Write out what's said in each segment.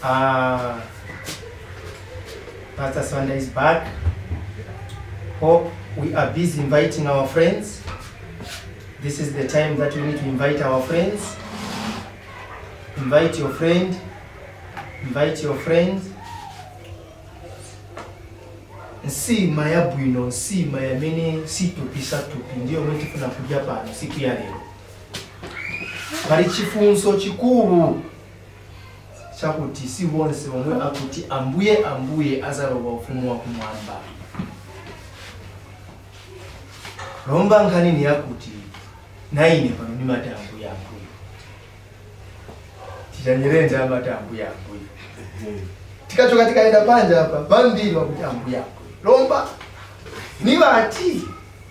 Pastor Sanda is back. Hope we are busy inviting our friends. This is the time that we need to invite our friends. Invite your friend. Invite your friends. Nsima yabwino, nsima yamene situpisa tupi, ndiyo mwe tifuna kudya pano siku ya lero. Pali chifunso chikulu chakuti si bonse omwe akuti "Ambuye, Ambuye" azalowa ufumu wa kumwamba. Lomba nkhani ni yakuti naine pano ndimati "Ambuye, Ambuye". Tichanyirenje amati "Ambuye, Ambuye". Tikachoka tikaenda panja apa, vambiri vakuti "Ambuye, Ambuye". Lomba nivati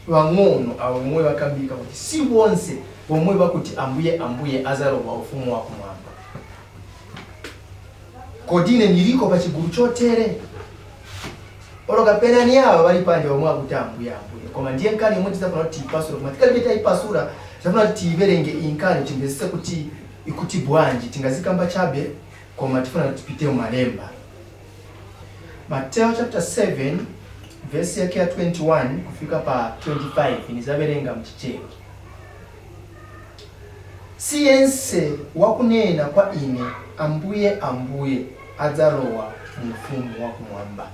vang'ono avo omwe vakambika kuti si bonse omwe vakuti "Ambuye, Ambuye" azalowa ufumu wa kumwamba. Kodi ine niliko pa chigulu chotere, olo kapena ni awa bali panja omwe akuti "Ambuye, Ambuye"? Koma ndiye nkani yomwe tidzafuna kuti tiyipasule, koma tikalibe tayipasula, tizafuna kuti tiyiverenge inkani, timvesese kuti ikuti bwanji. Tingazikamba chabe, koma tifuna kuti tipite mumalemba. Mateo chapter 7, verse yake ya 21 kufika pa 25, nizaverenga mchichewa. Si yense wakunena kwa ine, "Ambuye, Ambuye," adzalowa mu ufumu wakumwamba,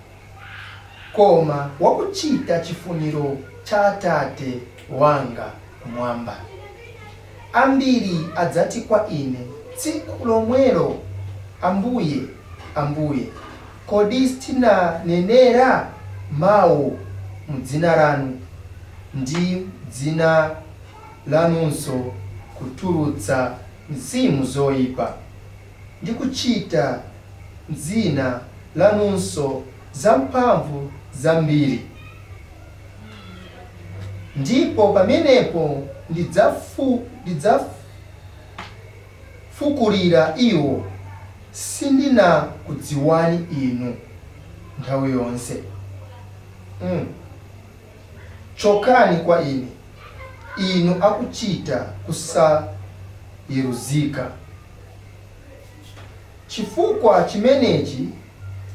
koma wakuchita chifuniro cha Atate wanga kumwamba. Ambiri adzati kwa ine tsiku lomwelo, "Ambuye, Ambuye, kodi sitinanenera mawu mu dzina lanu, ndi dzina lanunso kutulutsa mzimu zoyipa, ndi kuchita m'dzina lanunso zamphamvu zambiri?" Ndipo pamenepo ndidzafukulira iwo, "Sindinakudziwani inu nthawi yonse. Chokani kwa ine, inu akuchita kusayeruzika." Chifukwa chimenechi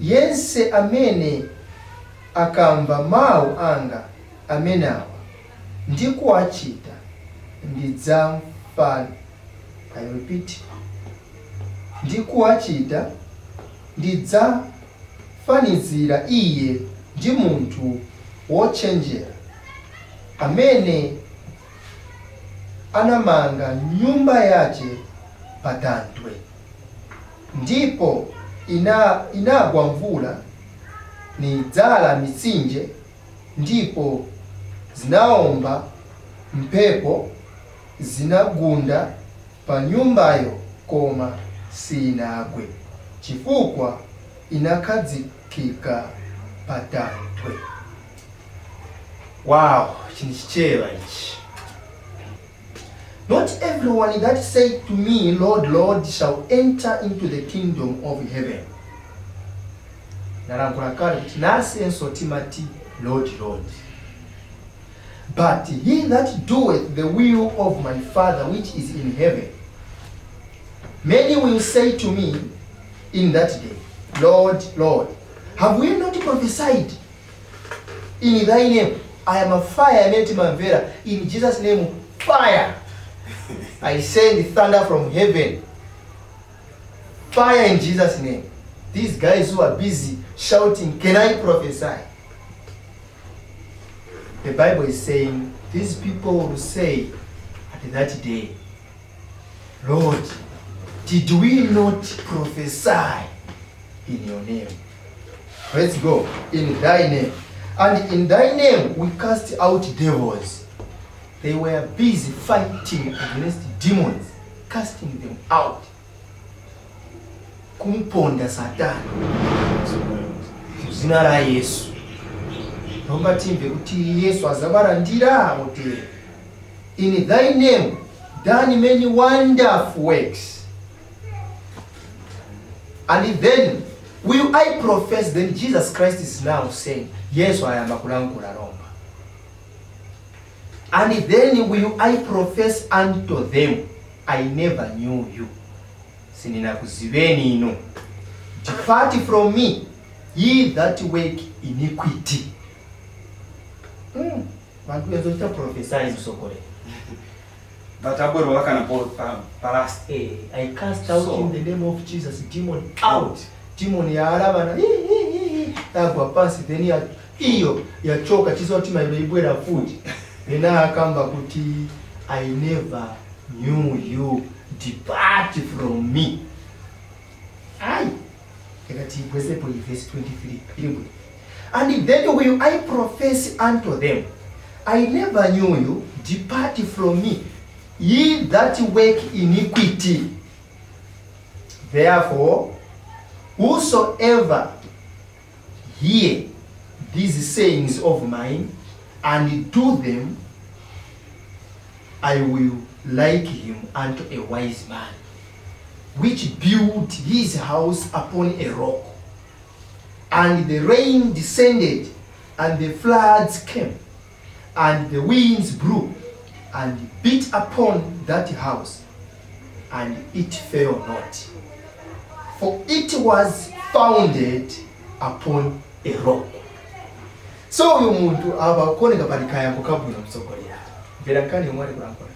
yense amene akamva mawu anga amenawa ndi kuwachita, ndidzamfa, I repeat, ndi kuwachita, ndidzafanizira iye ndi munthu wochenjera amene anamanga nyumba yace pa thanthwe. Ndipo inagwa mvula, nidzala mitsinje, ndipo zinaomba mphepo, zinagunda pa nyumbayo, koma sinagwe, chifukwa inakhazikika pa thanthwe. Wow, chini Chichewa ichi. Not everyone that say to me, "Lord, Lord," shall enter into the kingdom of heaven. Nalankhula kale kuti nasenso timati "Lord, Lord". But he that doeth the will of my Father which is in heaven. Many will say to me in that day, "Lord, Lord, have we not prophesied in thy name?" I am a fire amene timamvera. In Jesus' name, fire. I send thunder from heaven. Fire in Jesus' name. These guys who are busy shouting, "Can I prophesy?" The Bible is saying these people will say at that day, "Lord, did we not prophesy in your name?" Let's go. "In thy name. And in thy name we cast out devils." They were busy fighting against demons, casting them out. Kumponda Satani muzina la Yesu. Lomba timve kuti Yesu azabalandira otere. "In thy name done many wonderful works." And then will I profess, then Jesus Christ is now saying, Yesu ayamba kulankhula lomba. "And then will I profess unto them, I never knew you. Sindinakuziveni inu. Depart from me, ye that work iniquity. Vantu venzoita prophesy, msokolera. But abwero vakana pa last. I cast out So- in the name of Jesus, demon out. Demon yaalavana agwa pansi, then iyo yachoka chiso kuti mailo ibwera futi. Then akamba kuti, "I never knew you, depart from me." Ai, ikati ibwezepo iyi verse 23 iri. "And then will I profess unto them, I never knew you, depart from me, ye that work iniquity. Therefore, whosoever hear these sayings of mine and do them, I will like him unto a wise man, which built his house upon a rock. And the rain descended, and the floods came, and the winds blew, and beat upon that house, and it fell not, for it was founded upon a rock." So uyu muntu aba kuoneka pali kayanko kabwino, mtsogolera. Mvera nkani yomwe ali kulankhula.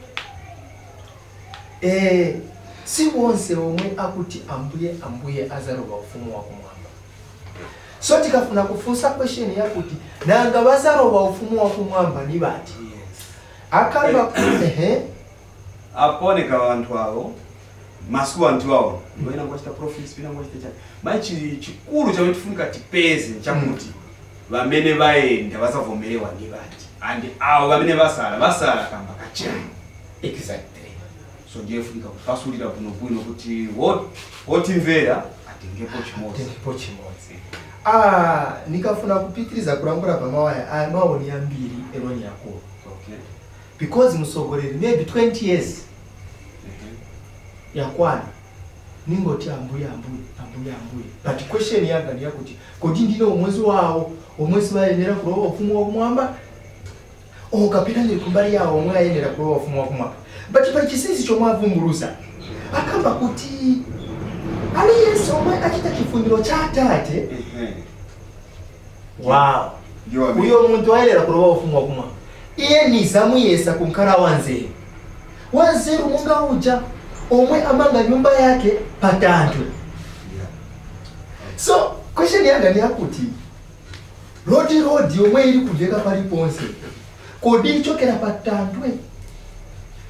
Si wonse omwe akuti, "Ambuye, Ambuye," azalowa ufumu wakumwamba. So tikafuna kufunsa question yakuti nanga bazalowa ufumu wakumwamba ni bati? Akamba ehe. Aponeka vanthu awo masiku anthu awo ngoina ngochita prophesy, pina ngochita chani. Mai chikulu chamene tifunika tipeze nchakuti vamene vaenda vasavomerewa ni vati, and awo vamene vasala vasala kamba kachani? So ndiye funika kupasulira bwinobwino kuti wotimvera atengepo chimodzi. Atengepo chimodzi. Ah, nikafuna kupitiriza kulangula pamawaya aya, maoni ambiri eroni yakulu. Because msogoleri, maybe 20 years yakwana ningoti, "Ambuye, Ambuye, Ambuye, Ambuye," but question yanga ndi yakuti kodi ndine umwezi wawo omwe sibayenera kulowa ufumu wakumwamba, okapita ndili kumbali yawo omwe ayenera kulowa ufumu wakumwamba? But pali chinsinsi chomwe avumbuluza. Akamba kuti aliyense omwe achita chifuniro cha Atate. Wow. Ndiwo amene. Uyo munthu ayenera kulowa ufumu wakumwamba. Iye nizamuyesa kunkhala wanzeru, wanzeru monga uja omwe amanga nyumba yake patanthwe. So question yanga ndi yakuti rodi rodi yomwe ili kumveka paliponse, kodi ichokera patanthwe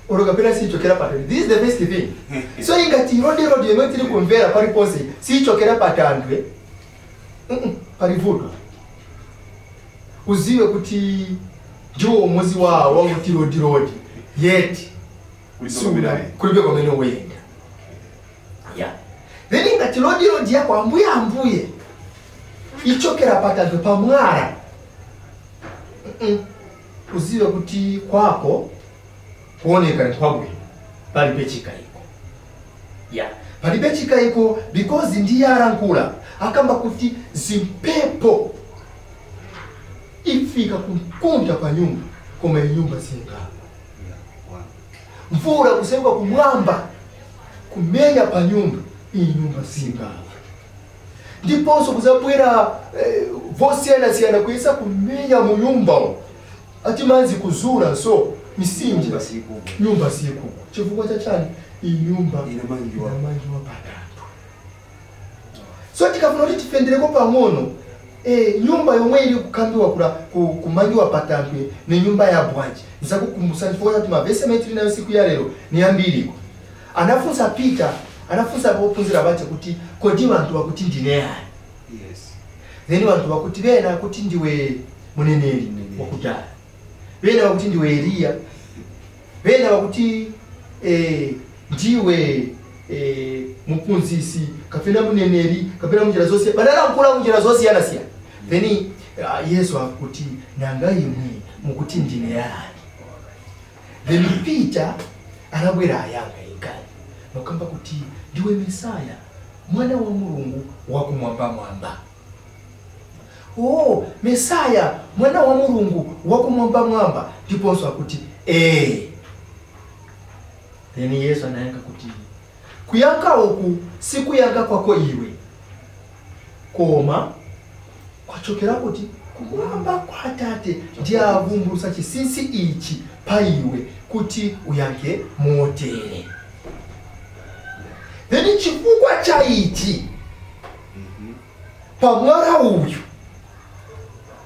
olo kapena siichokera patanthwe? This is the best thing. So ingati rodi rodi yomwe tili kumvera paliponse siichokera patanthwe, palivuto. Uziwe kuti ndiwo umuzi wawo wakuti rodi rodi, yet Kulibe kwamene ayenda. Kulibe kwamene uyenda. Yeah. Then ingati rodi rodi yako, "Ambuye, Ambuye," ichokera patanthwe, pamwala, Uziwe kuti kwako kuoneka ni kwabwino, palibe chikayiko. Yeah, palibe chikayiko, because ndiye alankhula, akamba kuti zimpepo ifika kumkunda pa nyumba, koma inyumba singagwa. Mvula kusenga kumwamba kumenya pa nyumba, iyi nyumba singagwa. Ndiponso kuzabwera vosiyanasiyana kuyesa kumenya mu nyumba, ati manzi kuzula, so misinje. Nyumba sikugwa. Nyumba sikugwa. Chifukwa chachani? Inyumba Inamangiwa. Inamangiwa patatu. So tikafuna kuti tifendereko pang'ono, nyumba yomwe ili kukambiwa kula kumangiwa patanthwe ni nyumba ya bwanji? Nzakukumbusani, chifukwa chakuti mavesi amene tili nayo siku ya lero ni ambiriko. Anafunsa Peter, anafunsa ophunzira bache kuti kodi vanthu wakuti ndine yani? Then vanthu vakuti, vena kuti ndiwe muneneri Muneneri. wakudala, vena vakuti ndiwe Eliya, vena vakuti ndiwe muphunzisi kapena muneneri kapena munjira zonse badalankhula munjira zosiyana-siyana. Then Yesu akuti, "Nanga imwe mukuti ndine yani?" Then Peter anabwera ayanga inkani nokamba kuti ndiwe Mesaya, mwana wa Mulungu wakumwambamwamba. Oh, Mesaya, mwana wa Mulungu wakumwambamwamba. Ndiponso akuti ee. Then Yesu anayankha kuti, "Kuyankha uku sikuyankha kwako iwe." Koma kwachokera kuti kumwamba kwa Atate ndiye avumbulutsa chinsinsi ichi pa iwe kuti uyankhe motere. Then chifukwa cha ichi, pamwala uyu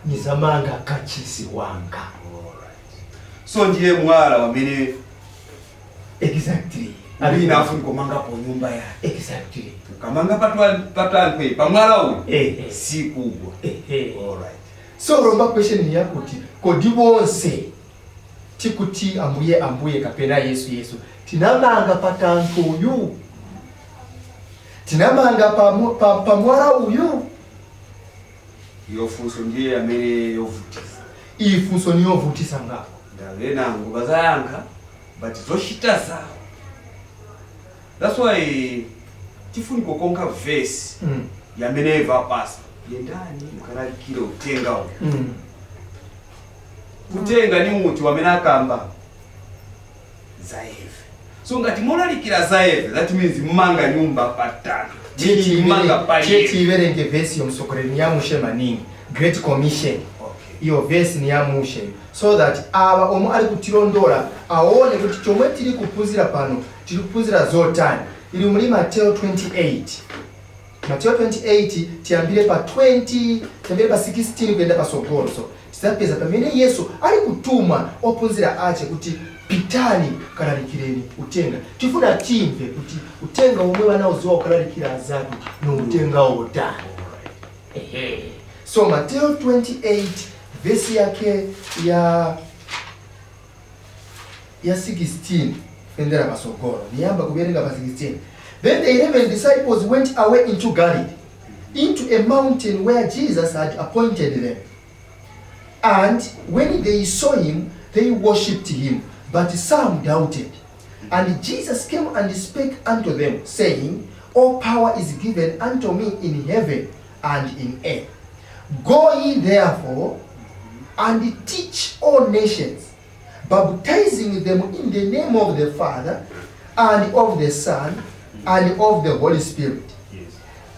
nizamanga kachisi wanga. Alright. So ndiye mwala wamene wina afunika kumangapo nyumba yake. Ukamanga patanthwe pamwala uyu, sikugwa. Alright. So lomba question ni yakuti, kodi bonse tikuti Ambuye, Ambuye kapena Yesu, Yesu, tinamanga patanthwe uyu, tinamanga pamwala uyu? Iyo funso ndiye amene yovutisa. Iyi funso niyovutisa ngako. Ndave nango bazayankha, but zochita zawo, that's why tifunika kukonka vesi yamene eva apasa: yendani mukalalikire utenga uyu. Kutenga ni muti wamene akamba za eve. So ngati mulalikira za eve, that means mmanga nyumba patatu, mmanga pa Tiye eve. Tiiverenge vesi yomusokoreri, ni yamushe maningi, Great Commission. Iyo vesi ni yamushe, so that ava omwe ali kutilondola aone kuti chomwe tili kuphunzira pano, tili kuphunzira zotani. Ili muli Mateo 28, Mateo 28, tiyambire pa 20, tiyambire pa 16 kuyenda pasogolo. So tidzapeza pamene Yesu ali kutuma ophunzira ache kuti pitani kalalikireni utenga. Tifuna timve kuti utenga omwe wanauziwa ukalalikira azatu ni utenga wotani. Ehe. So Mateo 28, vesi yake ya 16 endera pasogolo, niyamba kuverenga pa 16. Then the 11 disciples went away into Galilee, into a mountain where Jesus had appointed them. And when they saw him, they worshipped him, but some doubted. And Jesus came and spake unto them, saying, "All power is given unto me in heaven and in earth. Go ye therefore and teach all nations, baptizing them in the name of the Father and of the Son and of the Holy Spirit,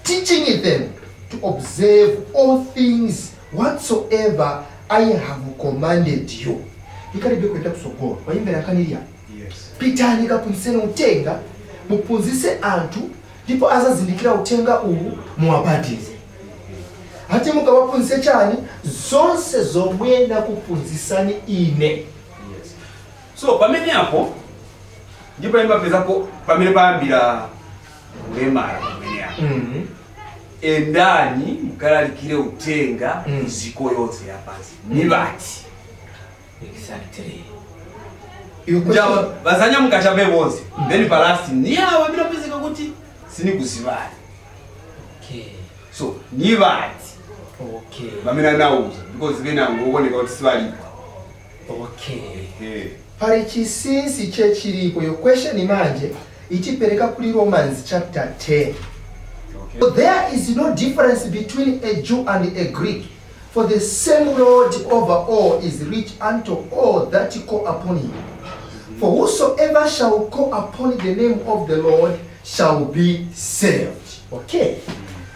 teaching them to observe all things whatsoever I have commanded you." Ikalibe kuenda kusogolo, waimbera kanilya. Yes. Pitani kaphunzitseni utenga, muphunzitse anthu, ndipo azazindikira utenga uwu, muwabatize. Ati mukawaphunzitse chani? Zonse zomwe ndakuphunzitsani ine. Yes. So pamene apo ndipo imapezapo pamene payambira kulemala pamene apo. Endani mukalalikire utenga ziko yonse yapansi, ni bati? Iyo Njawa bazanyamuka chabe bonse, then pa last ni awa amene apezeka kuti sinikuzivali. So ni bati pamene anauza? Because venango kuoneka kuti sivalipo. Pali chinsinsi chechilipo. Yo question manje ichipereka kuli Romans chapter 10. "For there is no difference between a Jew and a Greek, for the same Lord over all is rich unto all that call upon him. For whosoever shall call upon the name of the Lord shall be saved." Okay.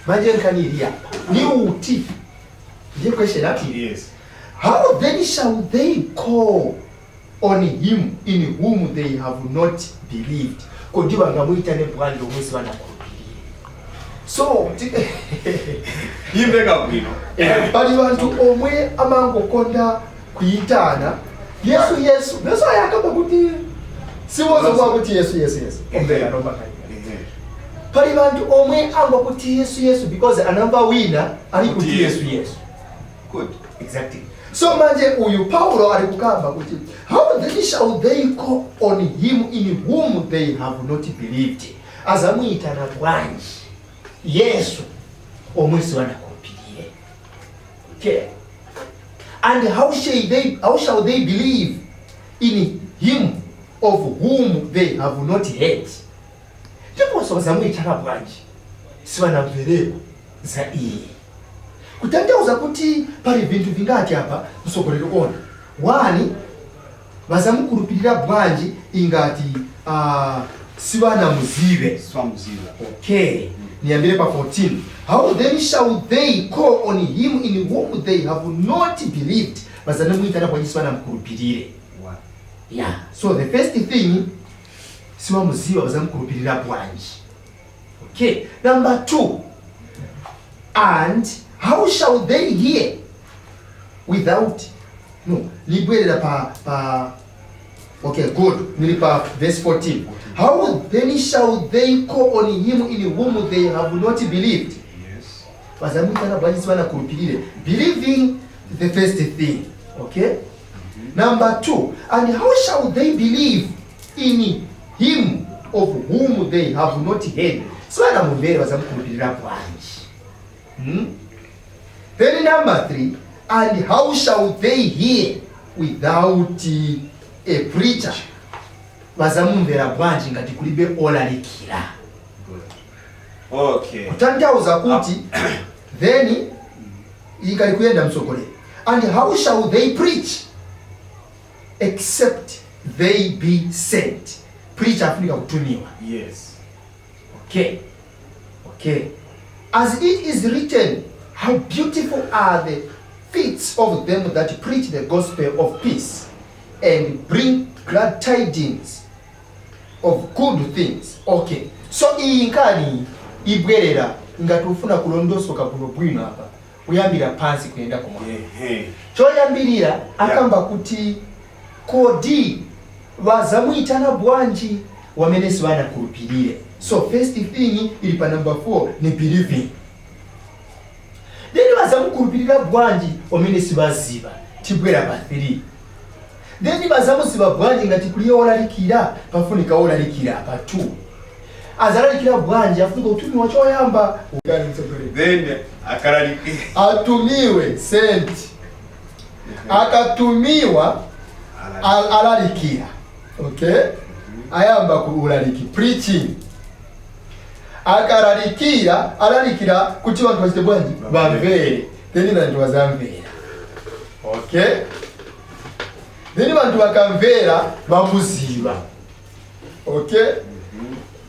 Manje nkhani apa ni uti? Ndiye question ati. How then shall they call on him in whom they have not believed? Kodi vangamuyitane bwanji omwe sivanakhulupirire? So Imveka bwino. Pali vanthu omwe amangokonda kuyitana Yesu, Yesu. Yesu ayakamba kuti siwozokuwa kuti Yesu, Yesu, Yesu. Omveka nomba kali. Pali vanthu omwe angwa kuti Yesu, Yesu because anamba wina ali kuti Kuti Yesu, Yesu. Good. Exactly. So manje uyu Paulo ali kukamba kuti how then shall they call on him in whom they have not believed? Azamuyitana bwanji Yesu omwe siwanakhulupirire? Okay. And how shall they believe in him of whom they have not heard? Ndiponso bazamuyitana bwanji siwanamvereko za iye? Kutanthauza kuti pali vinthu vingati apa, mtsogoleri? Ona, one, vazamukhulupirira bwanji ingati siwanamuzive? Swamuziva. Okay. Niyambire pa 14. How then shall they call on him in whom they have not believed? Bazanamuyitana bwanji sibanamkhulupirire? One. Yeah, so the first thing, siwamuziwa, bazamkhulupirira bwanji? Okay, number two, and how shall they hear without, no, nibwerera pa, okay, good, nili pa verse 14. How then shall they call on him in whom they have not believed? Yes. Bazamwitana bwanji sibanakhulupirire? Believing, the first thing. Okay, number two, and how shall they believe in him of whom they have not heard? Sibanamumvere, bazamukhulupirira bwanji? Then number three, and how shall they hear without a preacher? Bazamumvera bwanji ngati kulibe olalikira? Good. Okay. Kutanthauza kuti then ikali kuyenda mtsogoleri, and how shall they preach except they be sent? Preacher afunika kutumiwa. Okay, as it is written, "How beautiful are the feet of them that preach the gospel of peace and bring glad tidings of good things." Okay, so iyi nkhani ibwerera ngati ufuna kulondosoka kuno bwino apa, kuyambira pansi kuyenda kumwa. Choyambirira akamba kuti kodi vazamuyitana bwanji wamene sivanakhulupirire? So first thing ili pa number 4 ni believing. Then vazamukhulupirira bwanji wamene sivaziva? Tibwera pa 3. Then vazamuziva bwanji ngati kuliye wolalikira? Pafunika wolalikira pa 2. Azalalikira bwanji? Afunika kutumiwa choyamba. Then akalaliki. Atumiwe, sent. Akatumiwa, alalikira. Okay, ayamba ku ulaliki, preaching. Akalalikira, alalikira kuti vantu vachite bwanji? Vamvere. Then vantu vazamvera. Okay, then vantu vakamvera, vamuziva. Okay,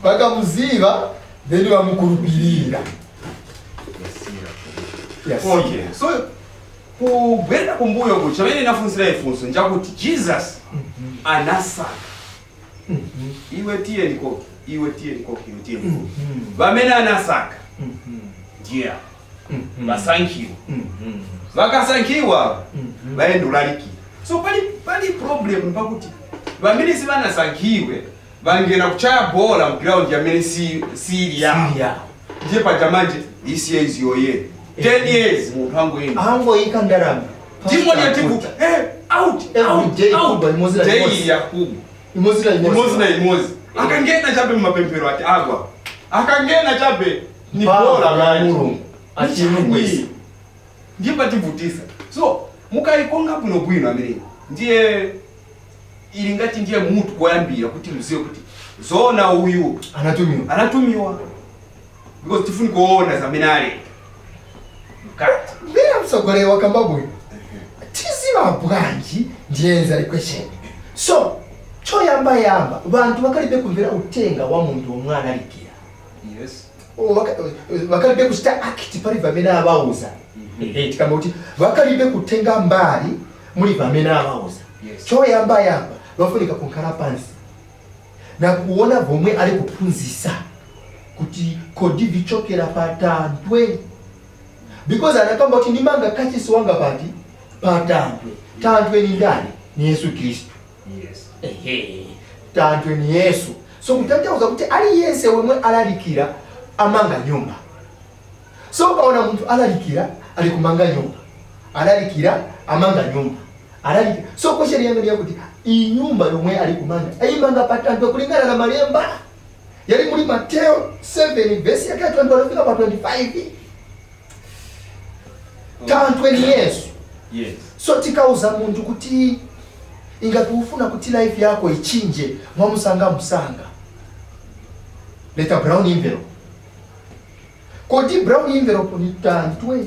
vakamuziva, then vamukurupirira. Yes. Okay. So kubwerera kumbuyo ku chamene nafunsira ifunso njakuti Jesus anasaka, iwe tiye nikoki, iwe tiye nikoki, iwe tiye nikoki. Vamene anasaka ndiye vasankhiwa. Vakasankhiwa, vaenda ulalikira. So pali problem pakuti vamene sivanasankhiwe vangena kuchaya bola mground yamene si yawo. Siya. Ndiye paja manje this year is your year, 10 years munthu angoyenda. Angoyika ndalama. Timu yatibuka, out. Every Out, day out. kubwa, imozi na Day imozi. yakubwa. Imozi na imozi na imozi. Akangena chabe mumapemphero ati agwa, akangena chabe ni Mphamvu bola ya manje. Mulungu achimugwisa. Ndiye pativutisa. So mukaikonga bwinobwino amene ndiye ili ngati ndiye mutu koyambira kuti muziwe kuti zona uyu anatumiwa. Anatumiwa, because tifuni kuona zamene ali mkati. Mbera mtsogoleri wakamba bwino. Tiziva bwanji? Ndiyenza question. So choyambayamba vantu vakalibe kumvera utenga wa munthu omwe analikira. Vakalibe kuchita act pali vamene avauza. Ehe, tikamba kuti vakalibe kutenga mbali muli vamene avauza. Choyambayamba vafunika kunkhala pansi na kuona vomwe ali kuphunzisa kuti kodi vichokera patantwe, because anakamba kuti ndimanga kachisi wanga pati? Patantwe. Tantwe ni ndani? Ni Yesu Khristu. Ehe, tantwe ni Yesu. So kutanthauza kuti aliyense wemwe alalikira amanga nyumba. So ukaona munthu alalikira, ali kumanga nyumba, alalikira, amanga nyumba, alalikira. So question yanga ndi yakuti iyi nyumba yomwe ali kumanga ayimanga patantwe kulingana na malemba yali muli Mateo 7 verse yake 20 alifika pa 25. Tantwe ni Yesu. So tikauza munthu kuti ingati ufuna kuti life yako ichinje mwamusanga musanga, leta brown envelope. Kodi brown envelope ni tantwe?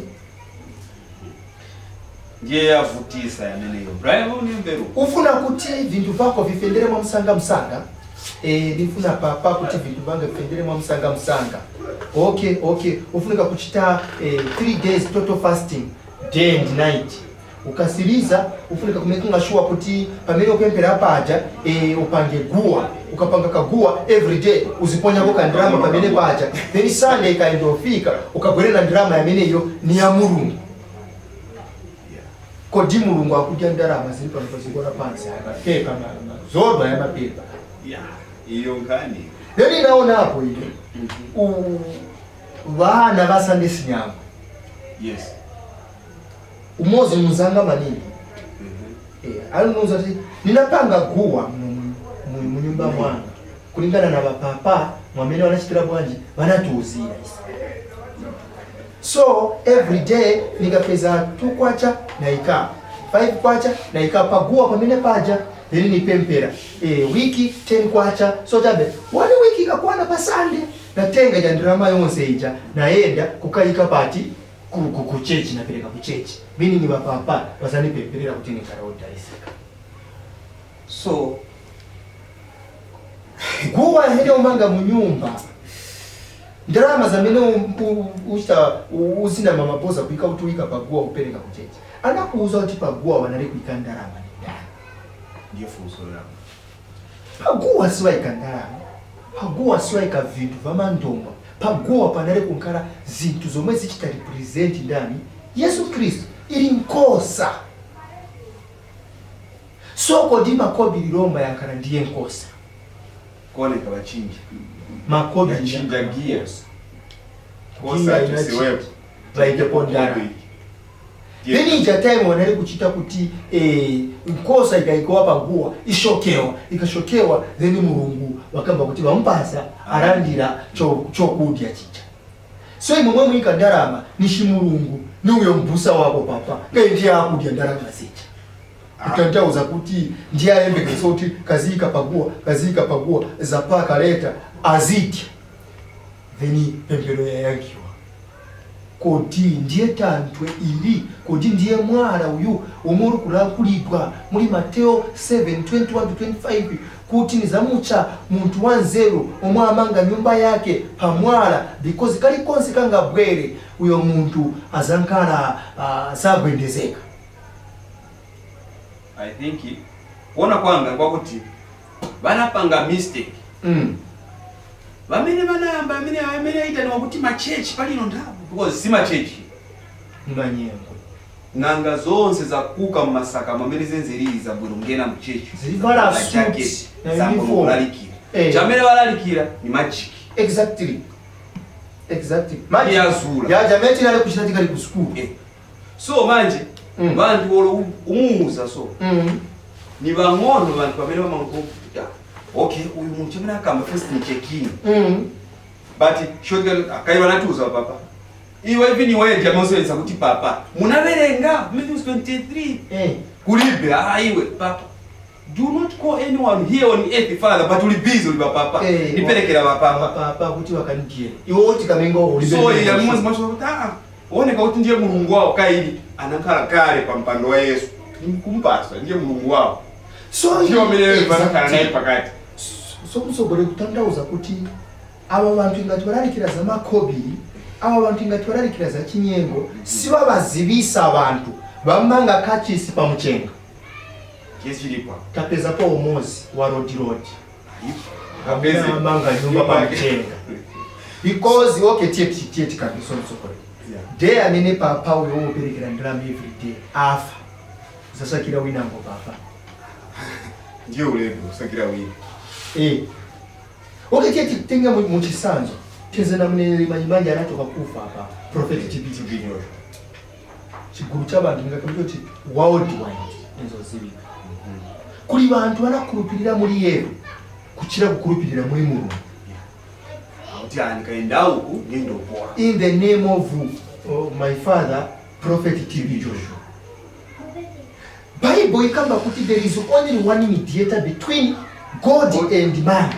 Ndiye yavutisa yameneyo Brian envelope. Ufuna kuti vinthu vako vifendere mwamusanga musanga, ndifuna papa kuti vinthu vanga vifendere mwamusanga musanga. Okay, ufunika kuchita 3 days total fasting, day and night. Ukasiriza, ufunika kumakinga sure kuti pamene upemphera paja, upange guwa. Ukapanga kaguwa, every day uziponyako kandirama pamene paja. Then Sunday ikaendofika, ukabwerera, ndirama yameneyo ni ya Mulungu. Kodi Mulungu akudya ndalama zili pano paziko lapansi, mapepa, zodwa ya mapepa? Yeah, iyo nkhani. Then inaonapo ile vana va Sunday Sinyangwe. Umozi muzanga maningi. Alinuza kuti ninapanga guwa mu nyumba mwanga kulingana na vapapa mwamene wanachitira bwanji, vanatiuzira isi. So every day nikapeza 2 kwacha naika, 5 kwacha naika paguwa pamene paja, then nipempera wiki 10 kwacha. So chabe one week ikakwana, pa Sunday natenga ja ndirama yonse ija, naenda kukayika pati ku church, napereka ku church, meaning vapapa vasanipemperera kuti nikaraodhaisika. So Guwa yamene umanga munyumba, ndalama zamene uchita uzina mamapoza kuika kuti uika paguwa, upereka ku church, anakuuza kuti paguwa wanali kuika ndalama ni ndani? Ndiyo funso langu. Paguwa siwaika ndalama, paguwa siwaika vinthu vamandongwa. Paguwa panali kunkhala zinthu zomwe zichita represent ndani? Yesu Khristu, ili nkosa. So kodi makobiri lomba yankhala ndiye nkosa? Kuoneka vachinja. Makobiri Yachinja gear. Gear Kosa inachinja. tusiwepo. Vaitepo ndalama. Then ija time wanali kuchita kuti nkosa ikaikowa paguwa, ishokewa, ikashokewa, then Mulungu wakamba kuti vampasa alandira chokudya chija. So imwe mwe mwika ndalama nishi Mulungu ni uyo mbusa wako papa kai ndiye akudya ndalama zija, kutanthauza kuti ndiye ayembekeza kuti kaziyika paguwa, kaziyika paguwa, zapaka leta azidya, then pemphero yayankiwa. Kodi ndiye tanthwe ili? Kodi ndiye mwala uyu omwe uli kulankhulidwa muli Mateo 7:21-25 kuti nizamutcha munthu wanzeru omwe amanga nyumba yake pamwala, because kalikonse kangabwere, uyo munthu azankhala sagwedezeka? I think kuona kwanga kwakuti vanapanga mistake. Vamene vanayamba, amene aitaniwa kuti ma church palino ndapo, because si ma church. Manyengo. Ng'anga zonse zakuka mmasaka mwamene zenzerili zabwino ngena mu church. Zilivala suit na uniform. Kulalikira. Chamene valalikira ni magic. Exactly. Yazula. Yaja meti nali kuchita tikali ku school. So manje vanthu olo umuuza so ni vang'ono vanthu pamene vamangokuti, "Okay, uyu munthu chamene akamba, first ni checking." But shortcut akai vanatiuza papa, iwe even iweje amasoyesa kuti papa munaverenga Matthew 23? Kulibe. Ah, iwe papa, do not call anyone here on earth father, but uli busy uli papa. Niperekera vapapa. Papa kuti wakandiye iwe uti kamengo uli. So iya mmozi mwacho kuti ah, oneka kuti ndiye Mulungu wawo, kaili anakhala kale pa mpando wa Yesu kumpasa, ndiye Mulungu wawo. So ndiye amene vanakhala naye pakati. So msogole kutanthauza kuti ava vanthu ingati valalikira za makhobiri, ava vanthu ingati valalikira za chinyengo, sivavazivisa vanthu vamanga kachisi pamuchenga. Chesi chilipo. Tapezapo umozi wa rodirodi. Kapeze. Amanga nyumba pamuchenga because, okay, tiye tiye tikambiso msogole. Day amene papa uyo woperekera ndalama every day afa, zasakira winango papa. Ndiye ulendo usakira wina. Okay, tiye titenga muchisanzo tezena mneneri Manyimanja anatoka kufa apa, Prophet TB. TB Joshua. Chigulu cha bantu ngakambiti worldwide enzozivika kuli bantu banakhulupirira muli yeru kuchira kukhulupirira muli Mulungu. Akuti andikaenda uku nindopola. In the name of my father, Prophet TB Joshua. Bible ikamba kuti there is only one mediator between God and man,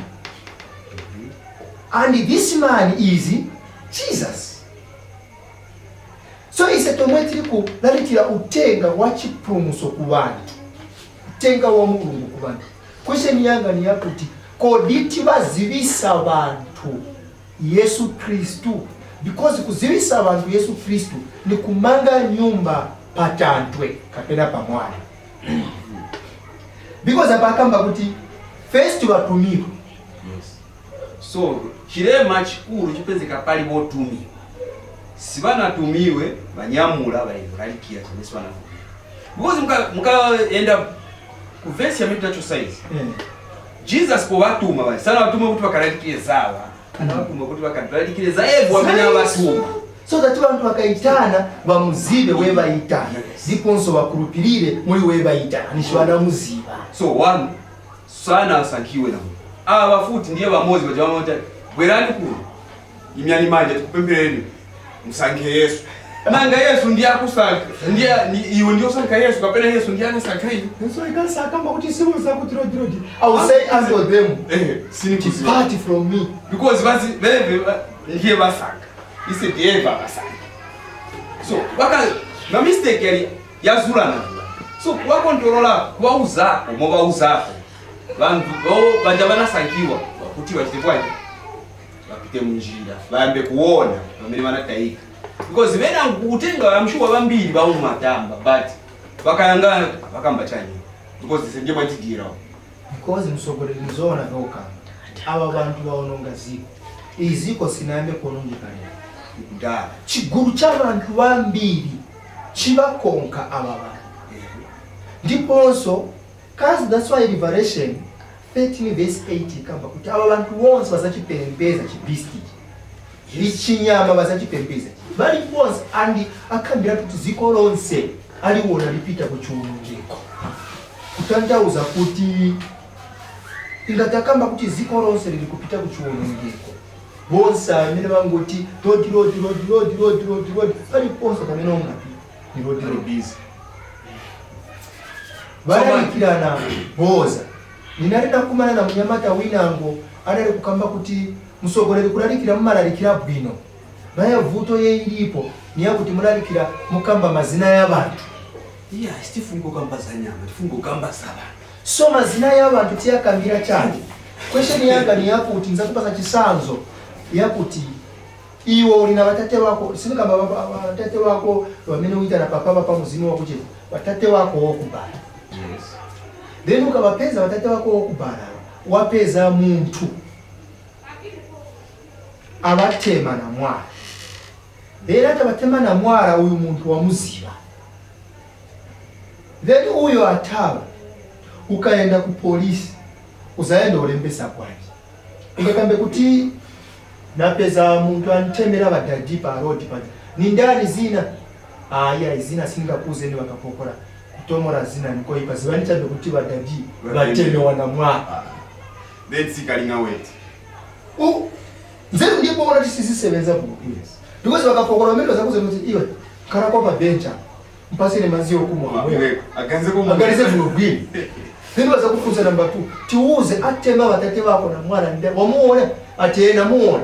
and this man is Jesus. So ise tomwe tiri kulalikira utenga wa chipulumutso ku bantu, utenga wa Mulungu ku bantu, question yanga ni yakuti kodi tivazivisa bantu Yesu Khristu? Because kuziwisa vantu Yesu Khristu ni kumanga nyumba patantwe kapena pamwala, because apa akamba kuti first watumiwa. Yes. So chilema chikulu chipezeka pali botumiwa. Sibanatumiwe, banyamula balekulalikira chimene sibanatumiwe, because mukaenda ku verse yamene tacho size, Jesus pobatuma bali sana batuma kuti bakalalikire zawa, anabatuma kuti bakalalikire za evo amene abatuma. So that vantu vakaitana vamuzive we vaitana, ndiponso vakulupirire muli we vaitana nishi vanamuziva. So one sana asankhiwe na Mulungu. Ava futi ndiye vamozi vachavamota, bwerani kuno, imyani manja tikupemphereni musankhe Yesu. Nanga Yesu ndiye akusankha, ndiye iwe ndiye osankha Yesu kapena Yesu ndiye anasankha iwe? So ikansa akamba kuti simuza kuti Lord, Lord, I will say unto them, Sinikuziva. Depart from me. Because vazi veve ndiye vasankha ise ndiye vavasankha. So vaka ma mistake yali yazulana. So kuvakontolola, kuvauzako movauzako vantu vo vaja vanasankhiwa kuti vachite bwanji, vapite munjira vayambe kuona pamene vanatayika, because vena kutenga vamshuwa vambiri vaumatamba, but vakayangana vakamba chani, because ise ndiye mwatidirawo. Because msogoleri, nzoona vyokamba, ava vantu vaononga ziko. Iziko sinayambe kuonongeka lero. Kudala. Chigulu cha vantu vambiri chivakonka ava vantu, ndiponso kazi. That's why Revelation 13 verse 8 ikamba kuti ava vantu bonse vasachipembeza chibeast, ichinyama vasachipembeza vali bonse, andi akambira kuti ziko lonse aliwona lipita kuchiwonongeko. Kutanthauza kuti ingati akamba kuti ziko lonse lili kupita kuchiwonongeko, bonse amene vangoti Lord, Lord, Lord, Lord, Lord, Lord, Lord, paliponse pamene ungapita ni Lord, Lord. Busy. Valalikirana boza. Ninali nakumana na munyamata winango anali kukamba kuti, msogoleri, kulalikira mumalalikira bwino, naye vuto ye ilipo niyakuti mulalikira mukamba mazina ya bantu. Iya, sitifunga kukamba za nyama, tifunga kukamba za vantu. So mazina ya bantu tiyakambira chani? Question yanga ni yakuti nzakupasa chisanzo yakuti iwe uli na vatate wako. Sinikamba vatate wako vamene uita na papa, papa muzimu wakuchepa, vatate wako wokubala. Then ukavapeza vatate wako wokubala, wapeza munthu avatema na mwala. Then atavatema na mwala, uyu munthu wamuziva. Then uyo atava, ukaenda ku polisi, uzaenda ulembesa bwanji? Ungakambe kuti napeza munthu antemera vadaddy pa road paja, ni ndani zina? Aya, izina singakuzeni, vakapokora kutomora zina nikoipa. Zivanichambe kuti vadaddy vatemewa na mwala. Then sikalinga weti. Nzeru ndipo ona tisizisebenza bwino, because vakapokora vamene vazakuze kuti iwe khala pa bench apa, mpasire mazi okumwa wewe. Aganze ko. Aganize bwino bwino. Then vazakufunza namba 2, tiuze atema vatate vako na mwana nde wamuona? Ati ena muona,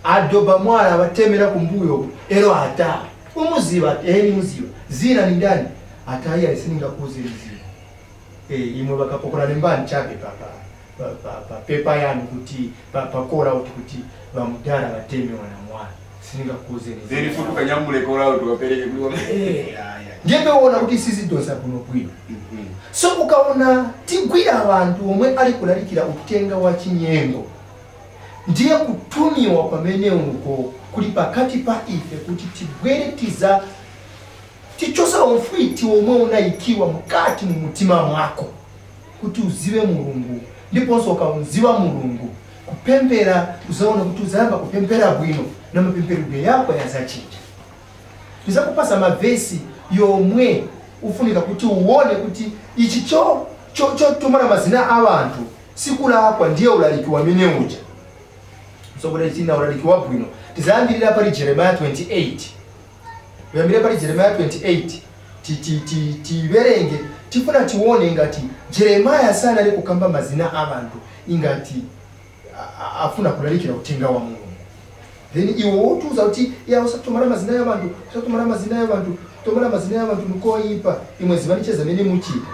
adoba mwala abatemera kumbuyo ero ata umuziba. Ati eni muziba, zina ni ndani? Ataiya isiningakuze zina. Imwe bakapokora nembani chabe pa pepa yanu kuti pa call out kuti vamudara vatemewa na mwana, siningakuze. Then futi ukanyamule call out ukapereke kuli. Ndiye uona kuti sizidonsa bwino bwino. So ukaona tigwira abantu omwe ali kulalikira utenga wa chinyengo, ndiye kutumiwa pamene uko kuli pakati pa ife kuti tibwere tiza tichosa umfwiti omwe unayikiwa mukati mu mutima mwako kuti uziwe Mulungu. Ndiponso ukamuziwa Mulungu, kupembera uzaona kuti uzayamba kupembera bwino na mapemberedwe yako yazachinja. Tizakupasa mavesi yomwe ufunika kuti uone kuti ichi cho chotumana mazina a bantu sikulakwa, ndiye ulaliki wamene uja. So kuti china ulaliki wabwino, tizayambirira pali Jeremiah 28. Kuyambira pali Jeremiah 28 tiverenge, tifuna tione ngati Jeremiah sanali kukamba mazina a bantu ingati afuna kulalikira utenga wa Mulungu. Then iwe wotuza kuti ya usatumana mazina ya bantu, usatumana mazina ya bantu, kutumana mazina ya bantu nikoyipa. Imwe zivaniche zamene muchita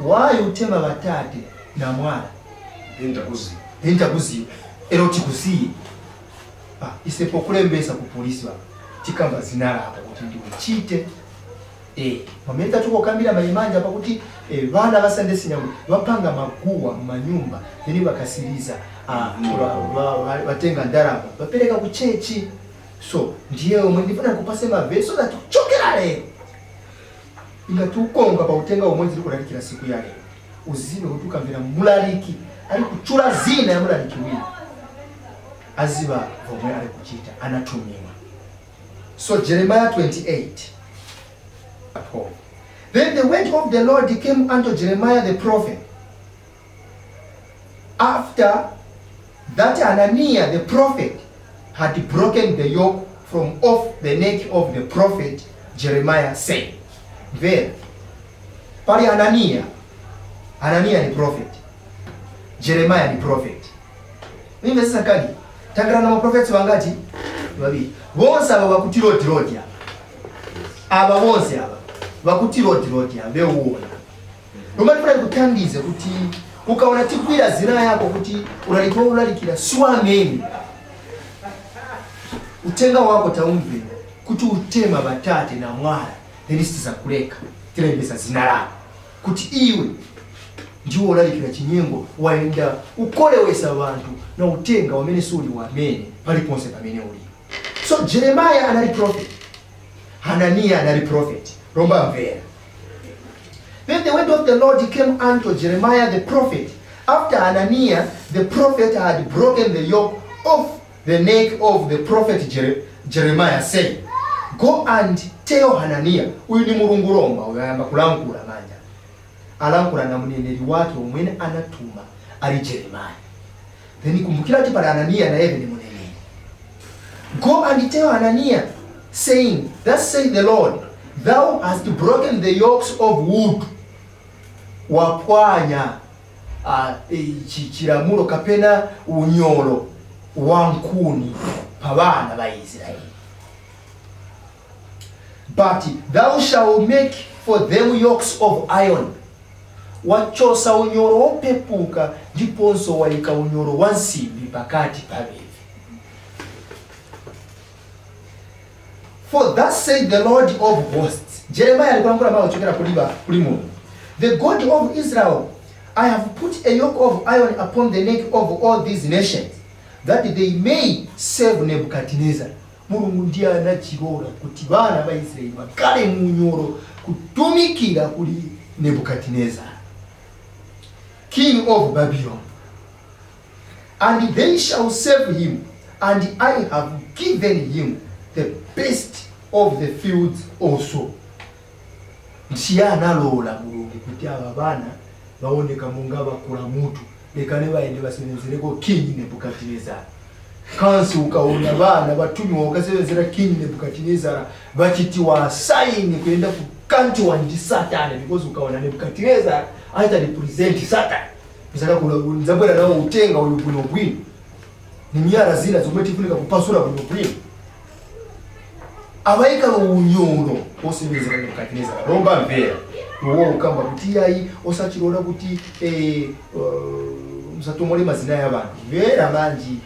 wayi utema vatate na mwala. Then takuziva. Then takuziva ero tikusiye. Ise pokulembesa ku polisi baba tikamba zina lako kuti ndiwe chite. Pamene tatukokambira mayimanja pakuti vana vasande sinyangwe vapanga maguwa mumanyumba, then vakasiriza vatenga ndalama vapereka ku church. So ndiye omwe ndifuna kupase mavesi so that kuchokera lero ingati ukonga pautenga omwe ndiri kulalikira siku ya lero, uzive kuti ukamvera mulaliki ali kuchula zina ya mulaliki wina, aziva vomwe ali kuchita anatumiwa. So Jeremiah 28. Then the word of the Lord came unto Jeremiah the prophet after that Hananiah the prophet had broken the yoke from off the neck of the prophet Jeremiah, saying, There, pali Hananiah, Hananiah ni prophet, Jeremiah ni prophet. Mimve sasa kali, tangana na maprophets wangati? Babiri. Bonse aba bakuti Lord, Lord aba. Aba bonse aba bakuti Lord, Lord aba bewuona. Lomba ndifuna ndikuthandize kuti ukaona tigwira zina yako kuti ulalikira ulalikira siwamene utenga wako taumvera kuti utema batate na mwala, then sitizakuleka, tilembesa zina lako kuti iwe ndiwo ulalikira chinyengo, waenda ukolewesa bantu na utenga wamene suli wamene paliponse pamene uli. So Jeremiah anali prophet, Hananiah anali prophet. Lomba mvera. Then the word of the Lord came unto Jeremiah the prophet after Hananiah the prophet had broken the yoke off the neck of the prophet Jeremiah, saying, Go and tell Hananiah. Uyu ni Mulungu lomba, uyu ayamba kulankhula manja. Alankhula na mneneri wake omwene anatuma ali Jeremiah. Then kumbukira kuti pali Hananiah naye ni mneneri. Go and tell Hananiah, saying, Thus saith the Lord, thou hast broken the yokes of wood. Wapwanya chilamulo kapena unyolo wa nkhuni pa vana va Israeli. But thou shalt make for them yokes of iron. Wachosa unyolo wopepuka ndiponso wayika unyolo wa nsimbi pakati pa beve. For thus said the Lord of hosts. Jeremiah alikulankhula mawu ochokera kuliba kuli Mulungu. The God of Israel, I have put a yoke of iron upon the neck of all these nations, that they may serve Nebuchadnezzar. Mulungu ndiye anachilola kuti vana va Israeli vakhale munyolo kutumikira kuli Nebuchadnezzar, king of Babylon. And they shall serve him, and I have given him the best of the fields also. Ndiye analola Mulungu kuti ava vana vaoneka monga vakula mutu, lekane vaende vasevenzereko King Nebuchadnezzar. Kansi ukaona vana vatumiwa ukasevenzera King Nebuchadnezzar vachitiwa assign kuenda kukantiwa ndi Satani, because ukaona Nebuchadnezzar aita represent Satan. Saka nzabwera nawo utenga uyu bwino bwino ni miyala zina zomwe tifunika kupasula bwino bwino. Abayika unyolo osebenzera Nebukadinezara. Lomba mvera, uwo ukamba kuti yayi osachilola kuti musatomole mazina ya bantu. Mvera manji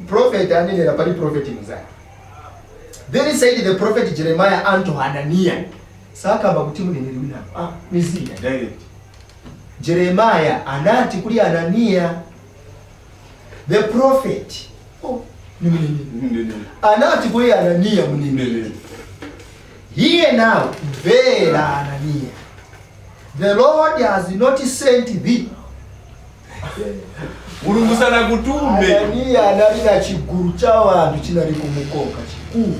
prophet anenera pali prophet mzake. Then said the prophet Jeremiah unto Hananiah. Sakamba kuti muneneri wina mizina direct. Jeremiah anati kuli Hananiah the prophet. Oh, ni muneneri. Anati kuli Hananiah muneneri. Hear now, mvera Hananiah. The Lord has not sent thee. Mulungu sanakutume. Hananiah anali na chigulu cha vantu chinali kumukoka chikulu.